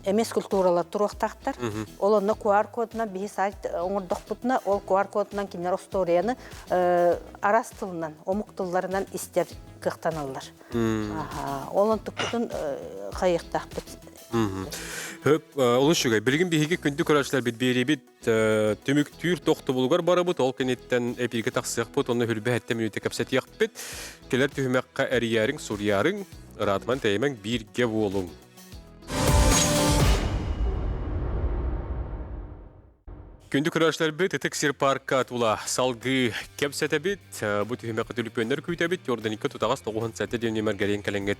эмиэ скульптуралар туруохтаахтар. Ол онно QR-кодунан биһи сайт оҥордохпутуна, ол QR-кодунан кинилэр остуоруйаны араас тылынан, омук тылларынан истэр кыахтаналлар. Ол онтукпутун хайыахтаахпыт. Хөп, олус үчүгэй. Билигин биһиги күндү көрөөччүлэрбит биэриибит түмүктүүр тохтобулугар барабыт. Ол кэнниттэн эпииргэ тахсыахпыт, онно хүрбэ сэттэ мүнүүтэ кэпсэтиэхпит. Кэлэр түһүмэххэ эрийээриҥ, суруйаарыҥ, ыраатыман тэйимэҥ, бииргэ буолуҥ. Күндү көрөөччүлэрбит, Ытык сир парка тула салгыы кэпсэтэбит. Бу түһүмэххэ түлүпүөннэр күүтэбит. Йорданикка тутаҕас 97 диэн нүмер кэлэҥҥит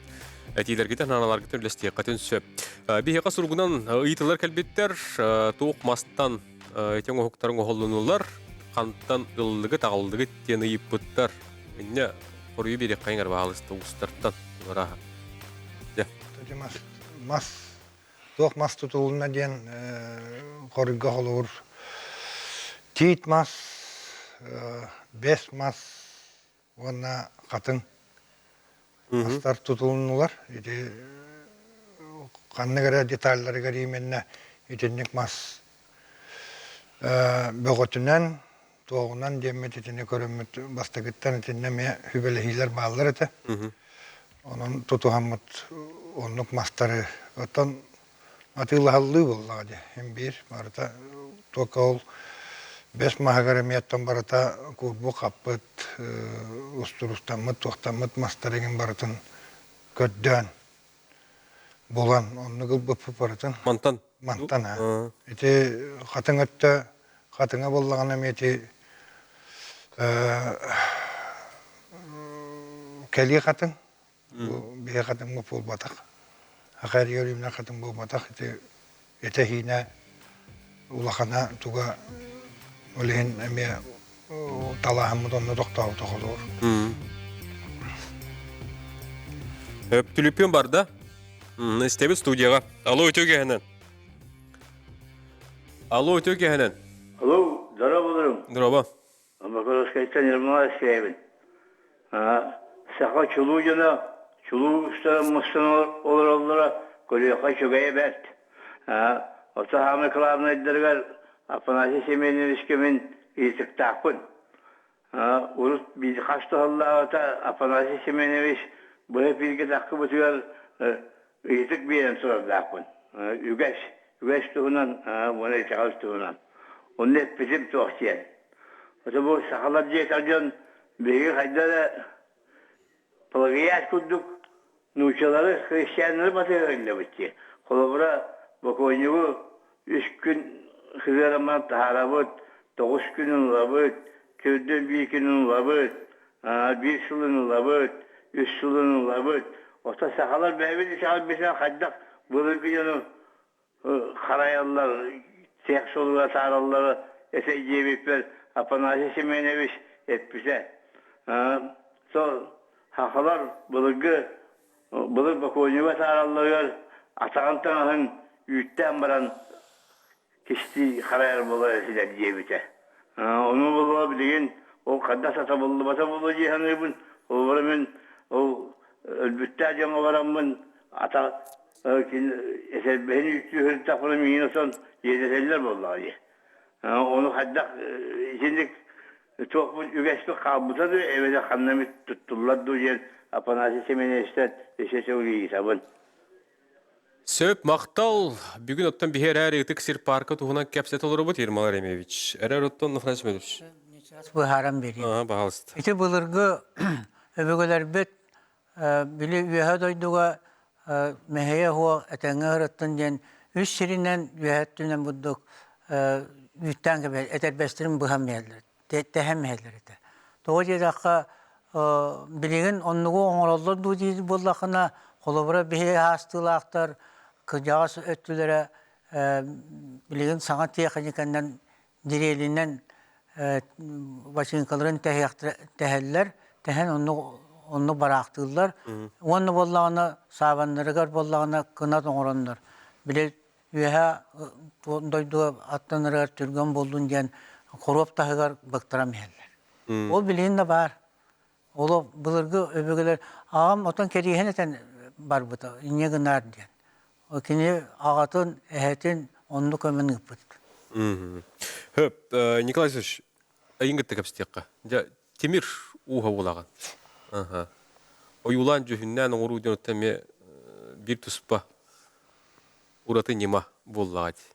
этиилэргитин, санааларгытын үллэстиэххитин сөп. Биһиэхэ суругунан ыйытылар кэлбиттэр. Туох мастан ити оҥоһуктарын оһоллонулар, хантан ыллыгыт, аҕаллыгыт диэн ыйыппыттар. Инньэ хоруйу биэриэххэйиҥ эрэ баһаалыста уустартан. Барааһа. Мас, мас Туох мас тутулунна диэн хоруйга холобур тиит мас, бэс мас уонна хатыҥ мастар тутулуннулар. Ити ханнык эрэ деталларыгар именно итинник мас бөҕөтүнэн, туоҕунан диэммит итини көрөммүт бастакыттан итиннэ эмиэ сүбэлэһиилэр бааллар этэ. Онон тутуһаммыт оннук мастары оттон атыылаһаллыы буоллаҕа дии. Син биир барыта только ол бэс маһыгар эмиэ оттон барыта куурбу хаппыт, устурустаммыт, туохтаммыт мастар эҥин барытын көрдөөн булан оннук ылбыппыт барытын. Мантан? Мантан аа. Ити хатыҥ өттө хатыҥа буоллаҕына эмиэ ити кэлии хатыҥ бу биһи хатыҥмыт буолбатах. Аха эрийэ хатыҥ буолбатах ити этэһиинэ улахана туга ол иһин эмиэ талааһыммыт онно тохтообута холуур. Түлүпүөн барда. Истэбит студияға. Алло, үтүө киэһэнэн. Алло, үтүө киэһэнэн. Алло, здорово, Здорово. Макаровскайтан Ермолай Алексеевич. Саха чулуу дьоно чулуу устара мустан олороллоро көрүөххэ үчүгэйэ бэрт. Оттон саамай кылаабынайдарыгар Афанасий Семеновичка мин ыйытыктаахпын. Урут биир хас да сыллааҕыта Афанасий Семенович Быһа эфиргэ таххыбытыгар ыйытык биэрэн турардаахпын. Үгэс, үгэс туһунан уонна итэҕэл туһунан. Онно эппитим туох диэн. Ото бу сахалар диэтэх дьон биһиги хайда эрэ плагиат курдук нууччалары, христианнары батыһа дии. Холобура, бокуонньугу үс күн сыһыараман таһаарабыт, тоҕус күн ылабыт, төрдүн биир күн ылабыт, биир сылын ылабыт, үс сылын ылабыт. Оттон сахалар бэйэбит итэҕэлбитинэн хайдах былыргы дьону харайаллар, тех суолугар атаараллара этэ диэбиппэр Афанасий Семенович эппитэ. Сол сахалар былыргы былыр бокуонньуга атааралларыгар атаҕын таҥаһын үүттээн баран кистии харайар буолар этилэр диэбитэ. Ону буолуо билигин ол хайдах сатабыллыбата буолуо дии саныыбын. Холобура мин ол өлбүттээх дьоҥҥо бараммын ата этэрбэһин үүттүү сырыттахпына миигин осон иэдэтэллэр буоллаҕа дии. Ону хайдах итинник туохпут үгэспит хаалбыта дуу эбэтэр ханна эмит туттуллар дуу диэн Афанасий Семеновичтан өссө төгүл ыйытабын. Сөп, махтал. Бүгүн оттон биһи эрээр ытык сир парка туһунан кэпсэтэ олоробут, Ермолай Ремьевич. Эрээр оттон Афанасий Семенович. Быһааран биэриим. Ага, пожалуйста. Ити былыргы өбүгэлэрбит били үөһэ дойдуга мэһэйэ уһуо этэҥҥэ ыһырыттын диэн үс сиринэн үөһэ өттүнэн бурдук үүттээн кэбиһэр этэрбэстэрин быһан биһэллэр тэһэн биһэллэр этэ. Тоҕо диэтэххэ билигин оннугу оҥороллор дуу диир буоллаххына холобура биһи аастыылаахтар кырдьаҕас өттүлэрэ билигин саҥа тиэхиньикэннэн дириэлинэн бачыыҥкаларын тэһэллэр, тэһэн оннук оннук бараахтыыллар. Уонна буоллаҕына саабаннарыгар буоллаҕына кынат оҥороннор, били үөһэ дойдуга аттанарыгар түргэн буоллун диэн хоруоп таһыгар быктаран иһэллэр. Ол билигин да баар. Ол былыргы өбүгэлэр аҕам отон кэриэһин этэн барбыта, инньэ гынаар диэн. Кини аҕатын, эһэтин оннук көмөн ыыппыт. Хөп, Николай Васильевич, эйин кытта кэпсэтиэххэ. Дьэ, тимир ууһа буолаҕын. Аха. Ойуулаан дьүһүннээн оҥоруу диэн оттон эмиэ биир туспа ураты ньыма буоллаҕа дии.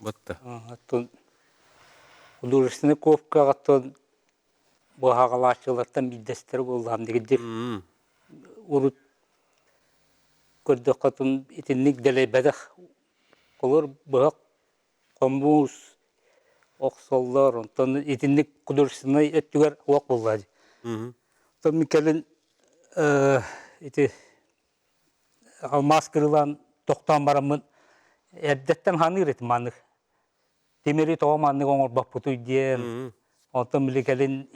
Батта. Оттон художественнай ковкаҕа быһаҕалааччылартан биирдэстэрэ буоллаҕым дигидир. Урут көрдөххө итинник дэлэйбэтэх холор быһах хомуус охсоллор онтон итинник художественнай өттүгэр уох буолла дии. Оттон мин кэлин ити алмаас кырыылаан тохтоон бараммын эрдэттэн ханыыр этим маннык тимири тоҕо маннык оҥорбоппутуй диэн онтон били кэлин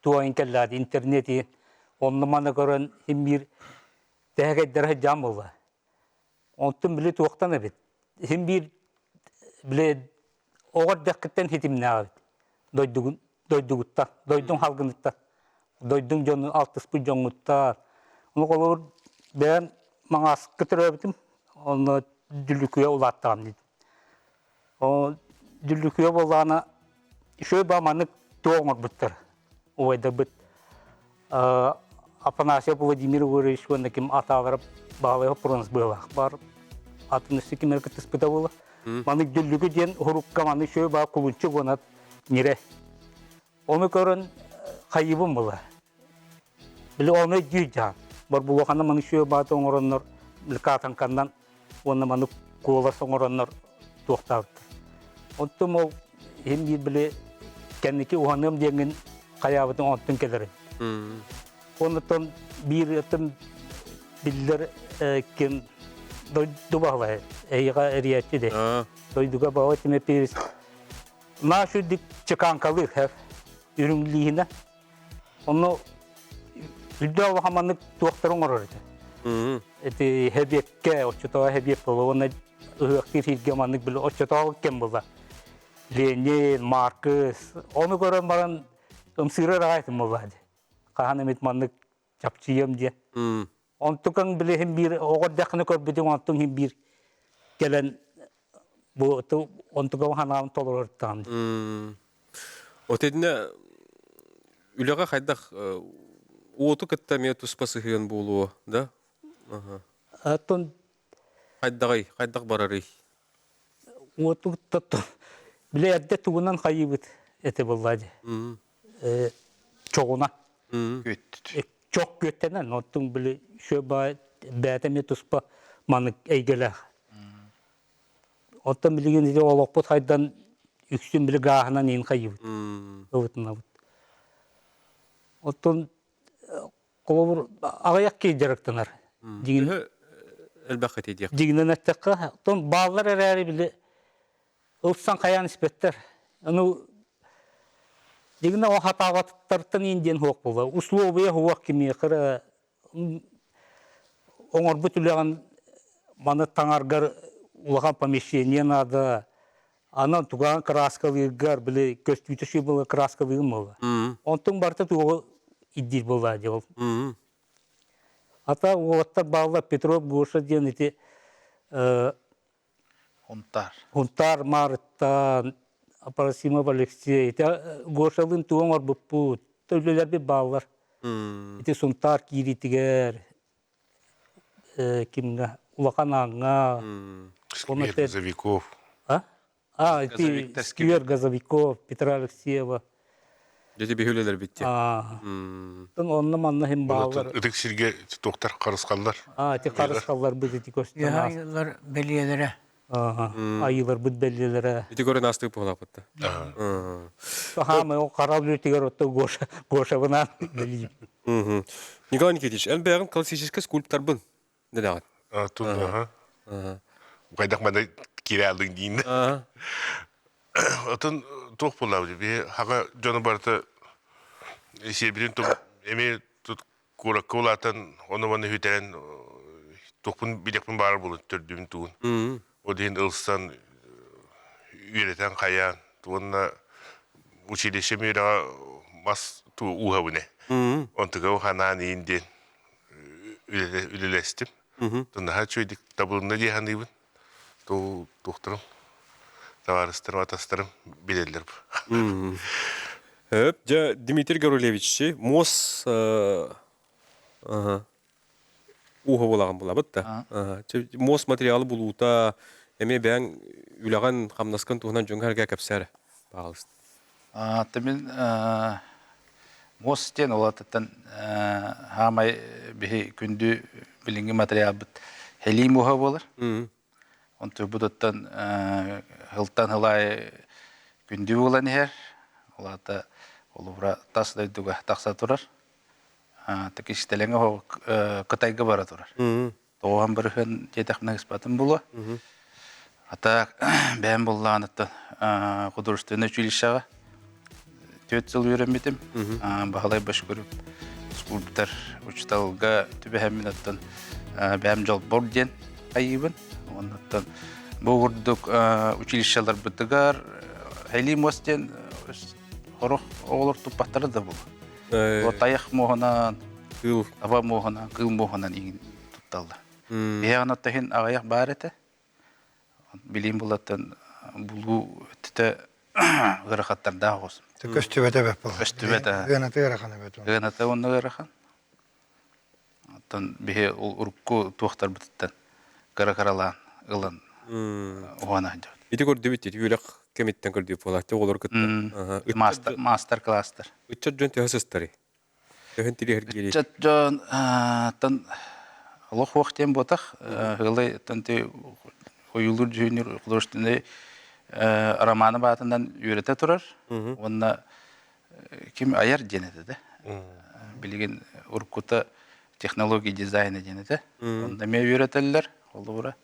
туойун кэллэҕэ интернети онно маны көрөн син биир тэһэкэйдэрэ сылдьан буолла онтон били туохтан эбит син биир били оҕо эрдэххиттэн ситимнээх эбит дойдугун дойдугуттан дойдуҥ халгыныттан дойдуҥ дьону алтыспыт дьоҥҥуттан ону холобур бэйэм Маҥааска төрөөбүтүм онно Дүллүкүгэ улааттаҕым дии Ол Дүллүкүгэ буоллаҕына үчүгэй баа маннык туох оҥорбуттар убайдарбыт Афанасьев Владимир Егорович уонна ким атаалара Баалай Хоппуруонус быһыылаах баар атын өссө ким эрэ кыттыспыта буолла. Маннык Дүллүкү диэн урукка маннык үчүгэй баа кулунчук уонна ньирэ. Ону көрөн хайыыбын була. Били ону өйдүүр дьаһан. Борбулуоханы маны үчүгэй баата оҥороннор били каатаҥканнан уонна маны куолас оҥороннор туохтаабыттар. Онтум ол иһин биир били кэнники уһаныам диэҥҥин хайаабытын онтун кэлэрин. Оннуттан биир өттүм биллэр ким дойду баһылай эйиэхэ эрийээччи де. Дойдуга баҕа Тимофеевич наш үрдүк чеканкалыыр хэр үрүҥлииһинэ. Онно үрдэ улахан маннык туохтары оҥорор этэ. Эти хэбиэккэ, оччотооҕу хэбиэк буолла уонна ыһыахтыыр сиргэ маннык били оччотооҕу кэм буолла. Ленин, Маркс, ону көрөн баран ымсыырар аҕай этим буолла дии. Хаһан эмит маннык чапчыйыам диэн. Онтукаҥ билиһин биир оҕо эрдэххинэ көрбүтүҥ онтуҥ иһин биир кэлэн бу онтукаҥ ханаан толорортаҕым. От итиннэ үлэҕэ хайдах. уоту кытта эмиэ туспа сыһыан буолуо, да? Аха. Оттон Хайдаҕый, хайдах барарый? Уоту кытта били эрдэ тугунан хайыыбыт этэ буолла дии. Чоҕуна. Чох күөттэнэн, оттон били шө бэйэтэ эмиэ туспа маннык эйгэлээх. Оттон билигин ити олохпут хайдан үксүн били гааһынан иин хайыыбыт, ылытынабыт. Оттон холобур аҕыйах киһи дьарыктанар. Дьиҥин элбэх этий диэх. Дьиҥинэн эттэххэ, оттон бааллар эрээри били ылсан хайаан испэттэр. Аны дьиҥинэ ол хатаабаттартан иин диэн суох буолла. Условия суох кимиэхэ эрэ оҥорбут үлэҕин маны таҥаргар улахан помещение наада. Анан тугаан кырааскалыыргар били көстүүтэ сүр буола кырааскалыырым буолла. Онтуҥ барыта туоҕу ирдиир буолла дии ол. Ата уолаттар бааллар Петров Гоша диэн ити Хунтаар. Хунтаар Маарыттан Апарасимов Алексей ити Гошалыын тугу оҥорбуппут үлэлэрбит бааллар. Ити Сунтаар киириитигэр кимҥэ Улахан Ааҥҥа Сквер Газовиков. А? А, ити Сквер Газовиков, Петра Алексеева. Дьэ биһүлэлэр битти. Тон онно манна хим бааллар. Ытык сиргэ туохтар харысхаллар. А, ити харысхаллар быт ити көстөн. Айылар бэлиэлэрэ. Айыларбыт бэлиэлэрэ. Ити көрөн астык буолаппытта. Хаамай ол харал бүтүгэр отто Гоша Гошабынан билиим. Николай Никитич, эн бэйэҕин классическай скульпторбын дэнэҕин. Тун, аха. Хайдах маны киирэ алдың диин. Отон туох буоллабыт би хаga дьону барыта сиэбитин тум эми тут куоракка улаатан ону маны хүтэрэн туохпун билиэхпин баар буолун төрдүбүн тугун. Ол иһин ылсан үөрэтэн хайаан уонна училище үөрэҕэ мас туу ууһабыне. Онтуга ханаан иин диэн үлэлэстим. Наһаа үчүгэйдик табылынна дии саныыбын. Тул туохтарым, табаарыстарым, атастарым билэллэр. Өп, дьэ, Дмитрий Гарулевич, муос ууһа буолаҕын булабыт да. Муос материалы булуута эмиэ бэйэҥ үлэҕин, хамнаскын туһунан дьоҥҥо кэпсээр, пожалуйста. Мин муос диэн улаатыттан хаамай биһи күндү билиҥҥи материалбыт һэлии муоһа буолар. Онтубутуттан сылтан сыл аайы күндү буолан иһэр. Улаата холобура тас дойдуга тахса турар. Кистэлэҥэ Кытайга бара турар. Тоҕуһан бырыһыан диэтэхпинэ ыспатым буолуо. Ата бэйэм буллааныттан художественнай училищеҕа 4 сыл үөрэммитим. Баһылай Башкуров скульптор учууталга түбэһэммин оттон бэйэм дьолбор диэн айыыбын. Оннуттан бу курдук училищеларбытыгар Хели муос диэн сорох оҕолор туппаттара да буолуо. Тайах муоһунан, кыыл, таба муоһунан, кыыл муоһунан иҥин тутталлар. Биһиэхэ оттон иһин аҕыйах баар этэ. Билиим булаттан булуу өттүтэ ыарахаттардаах оҕус. Көстүбэтэ эбэт буолар. Көстүбэтэ. Ыаната ыарахан эбэт. Ыаната уонна ыарахан. Оттон биһи урукку туохтарбытыттан кыра-кыралаан ылан уһана сылдьабыт. Ити көрдүбүт ити үөрэх кэмиттэн көрдүбүт буолааччы оҕолор кытта. Мастер мастер-класстар. Ыччат дьон төһө сыстарый? Төһөн тириэһиргиирий? Ыччат дьон тан олох хуох диэн буотах. Ыалай тан ти ойуулуур дьүһүннүүр художественный романы баатынан үөрэтэ турар. Уонна ким айар диэн этэ да. Билигин уруккута технология дизайна диэн этэ. Онно эмиэ үөрэтэллэр, холобура.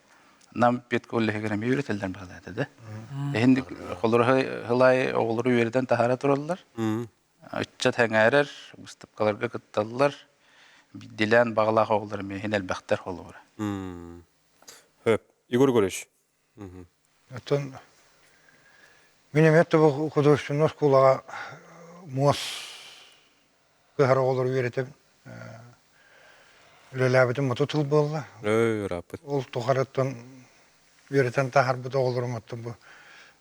Нам педколлеһыгар эмиэ үөрэтэллэр баҕалаата этэ да. Эһин холоро хылай оҕолору үөрэтэн таһаара тураллар. Ыччат сэҥээрэр, быыстапкаларга кытталлар. Биирдиилээн баҕалаах оҕолор эмиэ иһин элбэхтэр холобура. Хөп. Егор Егорович. Оттон мин эмиэ тобу художественнай оскуолаҕа муос кыһар оҕолору үөрэтэбин. Үлэлээбитим 30 сыл буолла. Ырааппыт. Ол тухарыттан үөрэтэн таһаарбыт оҕолорум оттон бу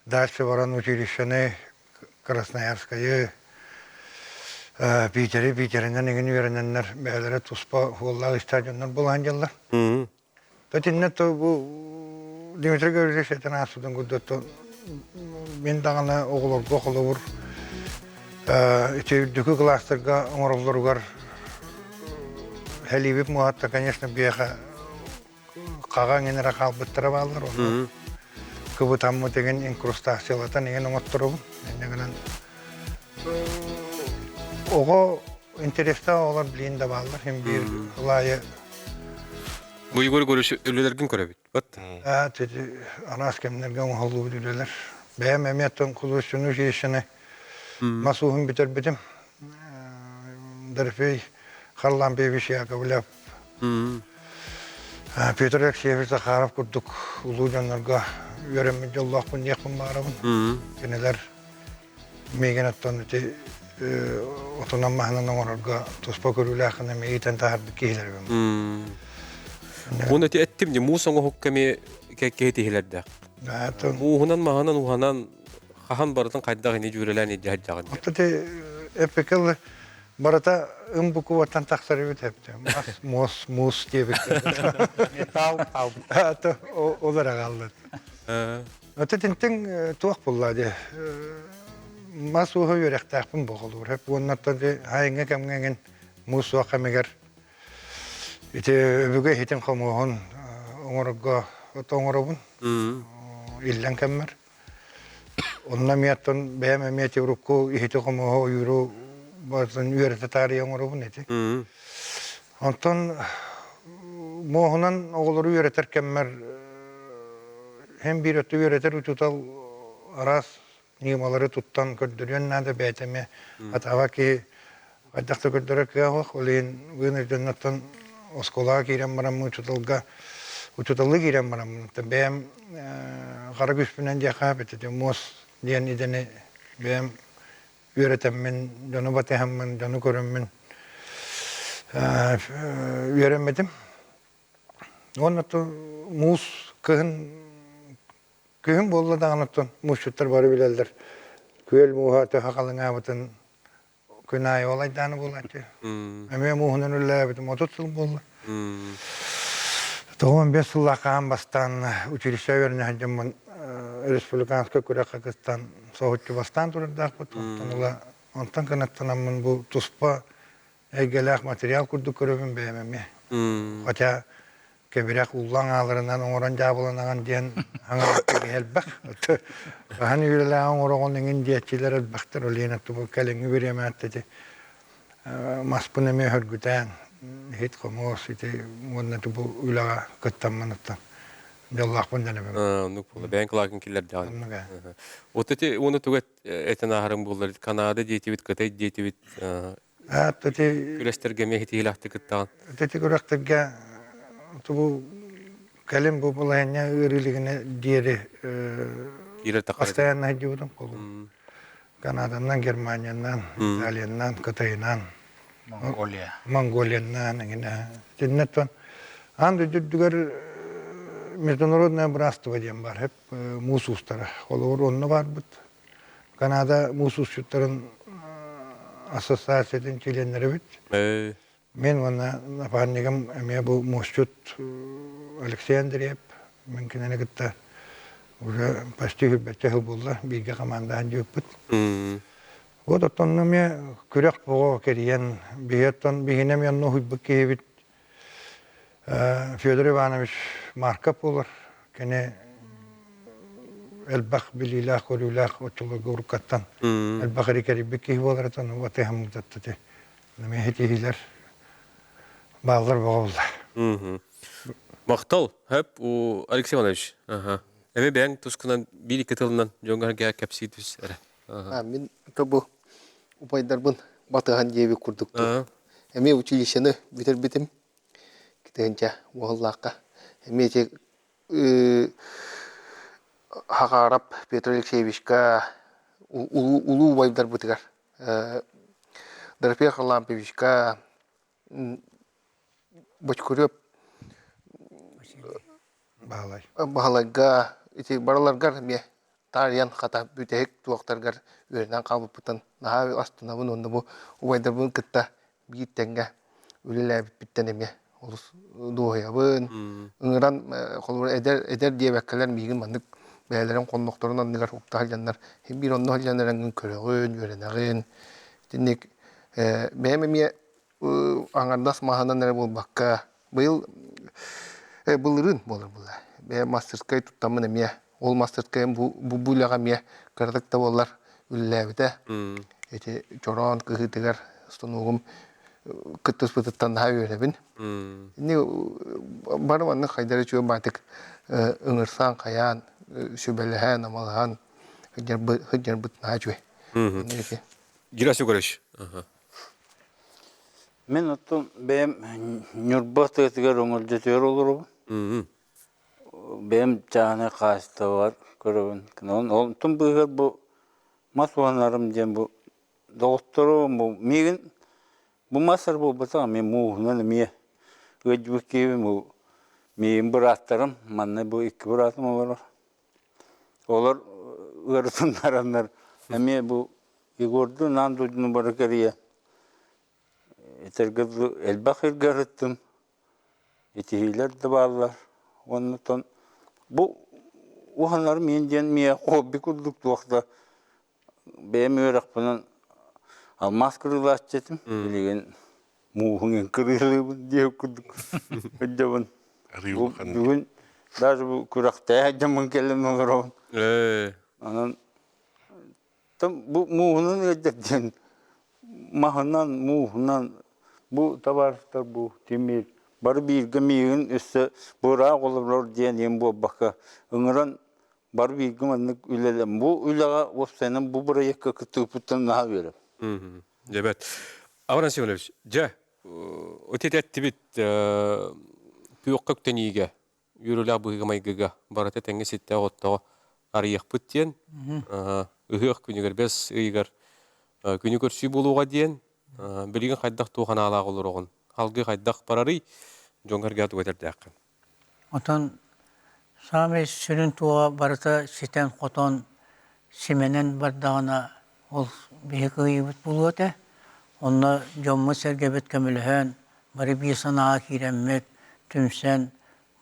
дальше баран училищены Красноярскайы, Питери Питеринэн игин үөрэнэннэр бэйэлэрэ туспа хуоллаах стадионнар буолан дьаллар. Итиннэ то бу Дмитрий Гаврильевич этэн ааспытын курдук мин даҕаны оҕолорго холобур ити үрдүкү кылаастарга оҥороллоругар Хәлиибит муоһатта, конечно, биэхэ хаҕа эҥин эрэ хаалбыттара бааллар. Ону кыбытаммыт игин инкрустациялатан игин оҥотторобун. Инньэ гынан оҕо интерестээх оҕолор билигин да бааллар. Син биир ылаайы Бу Егор Егорович үлэлэргин көрөбүт. Вот. Аа, араас кэмнэргэ оҥоһуллубут үлэлэр. Бэйэм эмиэ оттон художественную училищены мас ууһун бүтэрбитим. Дорофей Харлампьевич Яковлев, Петр Алексеевич Захаров курдук улуу дьоннорго үөрэммит дьоллоохпун диэхпин баҕарабын. Кинилэр миигин оттон ити отунан маһынан оҥорорго туспа көрүүлээххин эмиэ иитэн таһаарбыт киһилэрбин. Уон эти эттим не муус оҥоһукка эмиэ кэккэһи тиһилэрдээх. Мууһунан маһынан уһанан хаһан барытын хайдах ини дьүөрэлээн илдьэ сылдьаҕын Оттон ити эпикэл барыта ым букваттан тахсар эбит эптэ. Мас, муос, муус диэбит. Металл, тал. Ол эрэ хаалла. Оттон итинтэн туох булла дии. Мас ууһа үөрэхтээхпин буолур. Хэп уоннаттан хайыҥҥа кэмҥэ эҥин муус суох кэмигэр ити өбүгэ иһитин хомуоһун оҥорорго оҥоробун. Иллэҥ кэммэр. Онно эмиэ оттон бэйэм эмиэ ити урукку иһити-хомуоһу ойууру барытын үөрэтэ таарыйа оҥоробун ити. Онтон муоһунан оҕолору үөрэтэр кэммэр һин биир өттү үөрэтэр учуутал араас ньымалары туттан көрдөрүөн наада бэйэтэ эмиэ атаҕа киһи хайдах да көрдөрөр кыаҕа суох. Ол иһин вынужденноттан оскуолаҕа киирэн бараммын учууталга учууталлыы киирэн бараммын бэйэм хара күүспүнэн диэххэ сөп ити муос диэн идэни бэйэм үөрэтэммин, дьону батыһаммын, дьону көрөммүн үөрэммитим. Уонна муус кыһын Күһүн буолла даҕаны оттон муусчуттар бары билэллэр. Күөл мууһа төһө халыҥаабытын күн аайы ол айдааны буолааччы. Эмиэ мууһунан үлэлээбитим 30 сыл буолла. 95 сыллаах хаһан бастаан училище үөрэнэ сылдьаммын республиканскай күрэххэ кыттан соһуччу бастаан турардаахпыт. Онтон ыла онтон кынаттанаммын бу туспа эйгэлээх материал курдук көрөбүн бэйэм эмиэ. Хотя кэбирэх ууллаҥ ааларынан оҥорон дьаабыланаҕын диэн аҥаратта киһи элбэх. Хаһан үйэлээх оҥороҕун иҥин диэччилэр элбэхтэр. Ол иһин бу кэлиҥҥи бириэмэҕэ ити маспын эмиэ хөргүтээн иһит-хомуос ити уонна бу үлэҕэ кыттаммын оттон дьоллоохпун дэнэбин. Оннук буолла. Бэйэҥ кылаакын киллэрдэҕин. Вот эти уонна тугу этэн ааһарым буоллар Канада диэтибит, Кытай диэтибит күрэстэргэ эмиэ итиилээхтик кыттаҕын. Ити күрэхтэргэ тубу кэлин бу балаһыанньа ыарыылыгына диэри постоянно сылдьыбытым Канаданан, Германиянан, Италиянан, Кытайынан, Монголия. Монголиянан эҥинэ. Итиннэ аан дойду үрдүгэр международное братство диэн баар хэп муус уустара. Холобур, онно барбыт. Канада муус уусчуттарын ассоциациятын чилиэннэрэбит. Мен уонна напарнигым эмиэ бу муосчут Алексей Андреев. Мен кинини кытта уже почти хүрбэччэ сыл буолла бииргэ командаһан дьиэппит. Вот оттон эмиэ күрэх боҕо кэрийэн биһи оттон биһини эмиэ онно уһуйбут киһибит Федор Иванович Марков буолар. Кини элбэх билиилээх-көрүүлээх оччолорго уруккаттан элбэх эрикэрийбит киһи буоларытан батыһаммытаттати эмиэ итиһилэр бааллар боҕо булла. Махтал, хөп у Алексей Иванович. Ага. Эми бэйэҥ тускунан биир-икки тылынан дьоҥҥо кэпсии түс эрэ. Мин бу убайдарбын батыһан диэбит курдук эмиэ училищены бүтэрбитим китыһынча уоһуллаахха эмиэ ити Хахаарап Петр Алексеевичка улуу убайдарбытыгар Дорофей Харлампьевичка Бочкурев Баһылай Баһылайга ити барыларгар эмиэ. таарыйан хата бүтэһик туохтаргар үөрэнэн хаалбыппыттан наһаа астынабын уонна бу убайдарбын кытта биир тэҥҥэ үлэлээбиппиттэн эмиэ олус дуоһуйабын. Ыҥыран холобура эдэр эдэр диэбэккэлэр миигин маннык бэйэлэрин хоннохторун анныгар укта сылдьаннар биир онно сылдьан эрэҥҥин көрөҕүн, үөрэнэҕин. Итинник бэйэм эмиэ аҥардас маһынан эрэ буолбакка быйыл былырыын буолар буолла. Бэйэм мастерскай туттаммын эмиэ ол мастерскайым бу бу үлэҕэ эмиэ кыратык да буоллар үлэлээбитэ. Ити чороон кыһыытыгар станогум кыттыспытыттан наһаа үөрэбин. Ини бары маннык хайдары үчүгэй баатык ыҥырсан хайаан сүбэлэһэн амалаһан сылдьарбыт наһаа үчүгэй. Герасим Егорович. Мин оттон бэйэм Ньурба тыатыгар өҥөлдьөтүгэр олоробун. Бэйэм чааһынай хаһаайыстыбабар көрөбүн. Онтон быыһыгар бу мас уһанарым диэн бу доҕотторум бу миигин бу мас эрэ буолбатах эмиэ мууһунан эмиэ ыалдьыбыт киһибин бу миигин бырааттарым манна бу икки быраатым олорор. Олор ыарытыннараннар эмиэ бу Егордуун аан дойдуну бары кэрийэ этэргэ дылы элбэх сиргэ сырыттым итиһиилэр да бааллар уонна бу уһанарым миин диэн миэхэ хобби курдук туох да бэйэм үөрэхпинэн алмаас кырыылааччы этим билигин мууһун кырыылыыбын диэх курдук сылдьабын бүгүн даже бу күрэхтээх дьоммун кэлэн олоробун онон бу мууһунан ыалдьар диэн маһынан мууһунан бу табаарыстар бу тимир бары бииргэ миигин өссө быраах олорор диэн иһин буолбакка ыҥыран бары бииргэ маннык үлэлээн бу үлэҕэ уопсайынан бу бырайыакка кыттыыппыттан наһаа үөрэбин. Дьэбэт. Аврам Семенович, дьэ, өтөтөттүбүт күөххэ үктэниигэ үөрүүлээх быһыыга-майгыга барыта тэҥҥэ ситтээх-оттоҕо арыйыахпыт диэн ыһыах күнүгэр бэс ыйыгар күнү көрсүү буолуоҕа диэн билигин хайдах туох анаалаах олороҕун алгыы хайдах барарый дьоҥҥо эргээ тугу этэрдээххин Отон саамай сүрүн туоҕа барыта ситэн-хотон, симэнэн бардаҕына ол биһи кыайыыбыт буолуо этэ. Онно дьоммут-сэргэбит көмөлөһөн, бары биир санааҕа киирэммит, түмсэн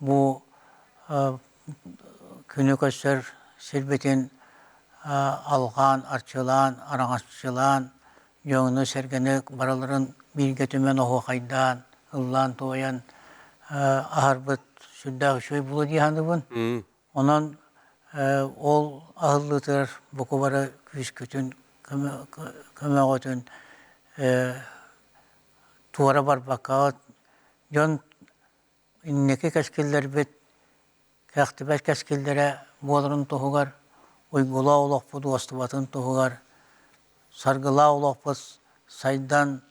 бу күнү көрсөр сирбитин алҕаан, арчылаан, араҥаччылаан, дьону-сэргэни барыларын бииргэ түмэн оһуохайдаан, ыллаан-туойан аһарбыт сүрдээх үчүгэй буолуо дии саныыбын. Онон ол аһыллыытыгар бука бары күүскүтүн, көмөҕүтүн туора барбаккаҕыт дьон инники кэскиллэрбит кэхтибэт кэскиллэрэ буоларын туһугар, уйгулаах олохпут уостубатын туһугар, саргылаах олохпут сайдан,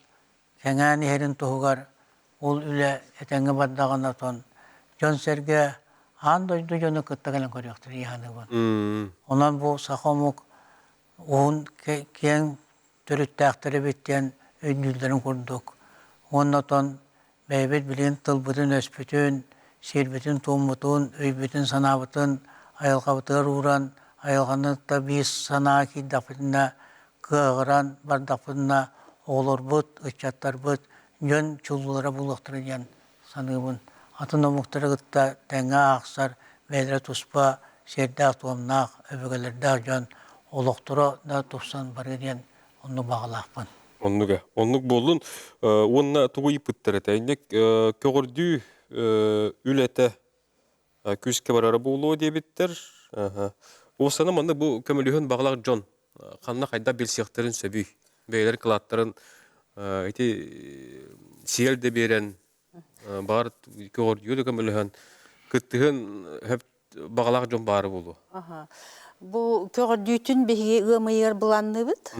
кэҥээн иһэрин туһугар ол үлэ этэҥҥэ бардаҕына отон дьон-сэргэ аан дойду дьону кытта кэлэн көрүөхтэрэ дии саныыбын. Онон бу саха омук уһун киэҥ төрүттээхтэр эбит диэн өйдүүллэрин курдук. Уонна отон бэйэбит билигин тылбытын-өспүтүн, сиэрбитин-туоммутун, өйбүтүн-санаабытын айылҕабытыгар ууран, айылҕаны да биир санаа киирдэхпитинэ, кыаҕыран бардахпытына, оҕолорбут, ыччаттарбыт дьон чулуулара буолуохтара диэн саныыбын. Атын омуктары кытта тэҥҥэ аахсар, бэйэлэрэ туспа сиэрдээх-туомнаах, өбүгэлэрдээх дьон олохторо да тупсан барыа диэн оннук баҕалаахпын. Оннуга. Оннук буоллун. Уонна тугу ыйыппыттар этэ? Инник көҕөрдүү үлэтэ күүскэ барара буолуо диэбиттэр. Уосана манна бу көмөлөһөн баҕалаах дьон ханна хайдах билсиэхтэрин сөбүй? Бэйэлэр кылааттарын ити сиэл да биэрэн, баҕар көҕөрдүүгэ да көмөлөһөн кыттыһын баҕалаах дьон баара буолуо. Бу көҕөрдүүтүн биһиги ыам ыйыгар былаанныыбыт.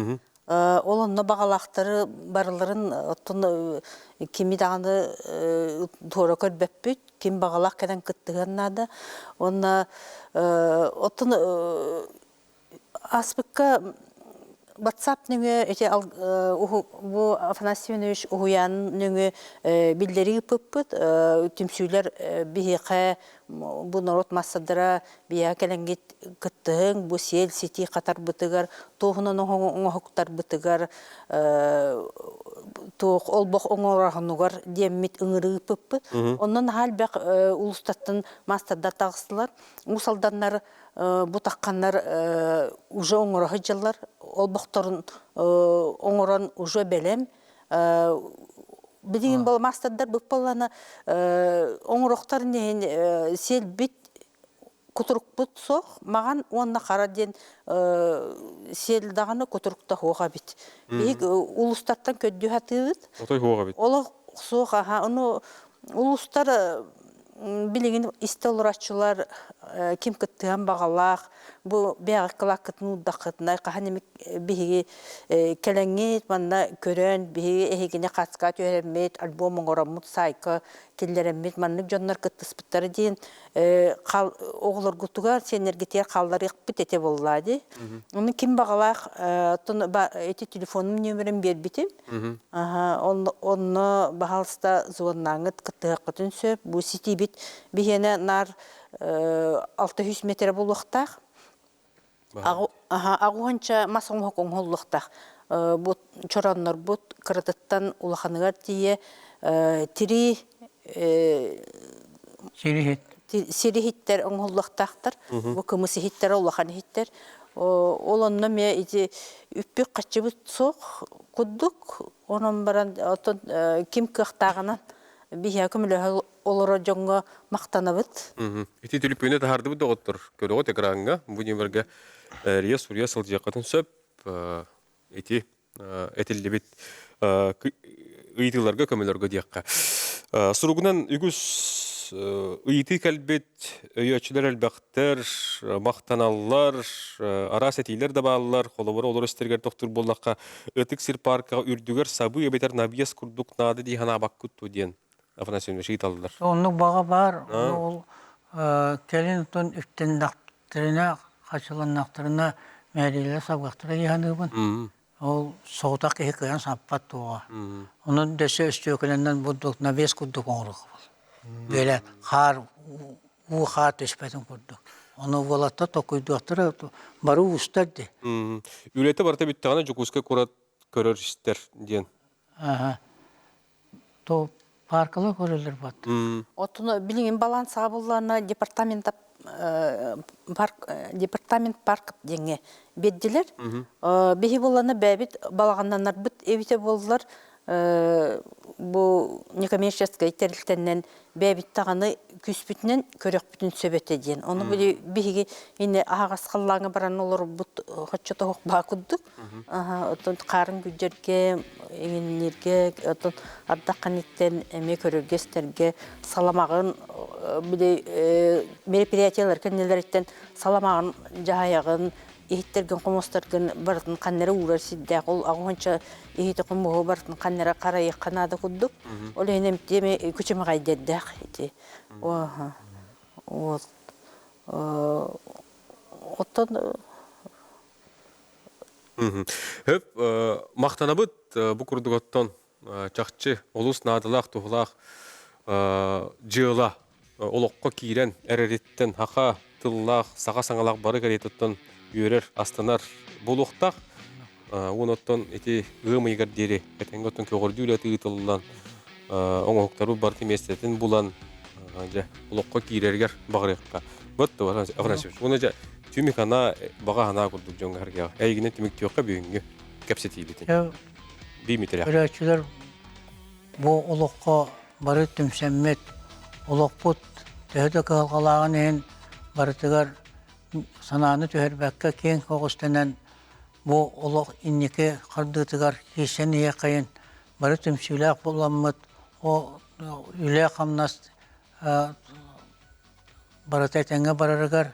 Ол онно баҕалаахтары барыларын оттон кими даҕаны туора көрбөппүт, ким баҕалаах кэлэн кыттыһыан наада. Уонна оттон ааспыкка WhatsApp нөҥүө ити бу Афанасий Иванович уһуйаан нөҥүө биллэрии ыыппыппыт. Түмсүүлэр биһиэхэ бу норуот массадара биһиэхэ кэлэҥҥит кыттыһыҥ, бу сиэл ситии хатарбытыгар, туоһунан оҥоһуктарбытыгар туох олбох оҥороһунугар диэммит ыҥырыы ыыппыппыт. Онно наһаа элбэх улуустартан маастардар таҕыстылар. Уус Алданнар бу тахханнар уже оҥоро сылдьаллар, олбохторун оҥорон уже бэлэм. Билигин бол маастардар быппаллана оҥорохтор иһин сиэлбит кутурукпут суох, маҕан уонна хара диэн сиэл даҕаны кутурукта суох эбит. Биһиги улуустартан көрдүү сатыыбыт. Отой суох эбит. Олох суох аха. Ону улуустар билигин истэ олороччулар ким кыттыһан баҕалаах бу бэйэҕит кылааккытын уурдаххытына хаһан эмит биһиги кэлэҥҥит манна көрөн биһиги эһигини хаска түһэрэммит альбом оҥороммут саайка киллэрэммит маннык дьоннор кыттыспыттара диэн оҕолоргутугар сиэннэргитигэр хаалларыахпыт этэ буоллаа дии. Ону ким баҕалаах ити телефонум нүөмэрин биэрбитим. Онно баһаалыста звоннааҥҥыт кыттыһыаххытын сөп. Бу ситиибит биһиэнэ наар 600 метрэ буолуохтаах. Аҕуһанча мас оҥоһук оҥоһуллуохтаах. Бу чороннорбут кыратыттан улаханыгар тиийэ тирии сири иһиттэр оҥоһуллуохтаахтар. Бу кымыс иһиттэрэ улахан иһиттэр. Ол онно эмиэ ити үппүт-хаччыбыт суох курдук. Онон баран оттон ким кыахтааҕынан биһиэхэ көмөлөһө олорор дьоҥҥо махтанабыт. Ити түлүпүөнү таһаардыбыт доҕоттор. Көрөҕүт экраҥҥа бу нүөмэргэ эрийэ суруйа сылдьыаххытын сөп. Ити этиллибит ыйытыыларга көмөлөргө диэххэ. Суругунан үгүс ыйытыы кэлбит, өйөөччүлэр элбэхтэр, махтаналлар, араас этиилэр да бааллар. Холобура, олор истэригэр тохтуур буоллахха, Ытык сир паркаҕа үрдүгэр сабыы эбэтэр набиас курдук наада дии санаабаккыт дуо диэн Афанасий Иванович ыйыталлар. Оннук баҕа баар. Ол кэлин оттон үктэннэхтэринэ, хачыланнахтарына мээрилэрэ сабыахтара дии саныыбын. Ол соҕотох киһи кыайан саппат туоҕа. Онон дөссө өстүөкүлэнэн бурдук навес курдук оҥоруохпут. Бэлэ хаар уу хаар түспэтин курдук. Ону уолаттар токуйдуохтара бары уустар дии. Үлэтэ барыта бүттэҕинэ Дьокуускай куорат көрөр-истэр диэн. Аха. То паркалар көрөллөр бат. Оттон билигин балансаҕа буллаана департамент парк департамент парк диэҥҥэ биэрдилэр. Биһи буллана бэйэбит балаҕаннанарбыт эбитэ буоллар бу некоммерческай тэрилтэннэн бэйэбит даҕаны күүспүтүнэн көрөхпүтүн сөп этэ диэн. Ону биһиги ини аһаҕас халлааҥҥа баран олорбут хоччо тоһук баа курдук. Оттон хаарын күдьэргэ, иҥинниргэ, оттон ардах ханниттэн эмиэ көрөргө-истэргэ саламаҕын били мероприятиелар кэннилэриттэн саламаҕын дьаһайаҕын, иһиттэргин хомустаргын барытын ханнара уурар сирдээх ол аҕыһынча иһити хомуһу барытын ханнара харайыахха наада курдук. Ол иһин эмтиэми күчүмэҕэйдэрдээх ити. Вот. Оттон Хөп, махтанабыт бу курдук оттон чахчы олус наадалаах туһулаах дьыала олоххо киирэн эрэриттэн хаха тыллаах саха саҥалаах бары кэриэтиттэн үөрэр астынар буолуохтаах уон оттон ити ыам ыйыгар диэри этэҥҥэ оттон көҕөрдүү үлэтэ ыытыллан оҥоһуктары барыта миэстэтин булан дьэ олоххо киирэригэр баҕарыахха вот Афанасьевич уонна дьэ түмүк анаа баҕа санаа курдук дьоҥҥо харгыаҕа эйигинэн түмүктүөххэ бүгүҥҥү кэпсэтиибитин биимитирэх Көрөөччүлэр бу олоххо бары түмсэммит олохпут төһө да кыһалҕалааҕын иһин барытыгар санааны түһэрбэккэ киэҥ көҕүстэнэн бу олох инники хардыытыгар киирсэн иһиэххэйин бары түмсүүлээх буоламмыт о үлэ-хамнас барыта этэҥҥэ барарыгар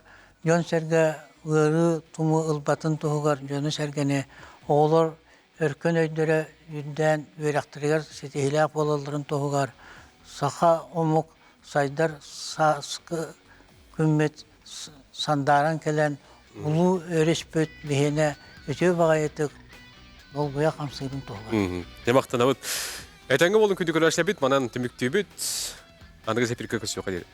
дьон-сэргэ ыарыы тумуу ылбатын туһугар дьону-сэргэни оҕолор өркөн өйдөрө үрдээн үөрэхтэригэр ситиһиилээх буолалларын туһугар саха омук сайдар сааскы күммүт сандааран кэлэн улуу өрүспүт биһиэнэ үтүө баҕайытык Долгуйа хамсыырын туһугар. Дьэ махтанабыт. Этэҥҥэ буолун күндү көрөөччүлэрбит, манан түмүктүүбүт. Аныгы эфиргэ көрсүөххэ диэри.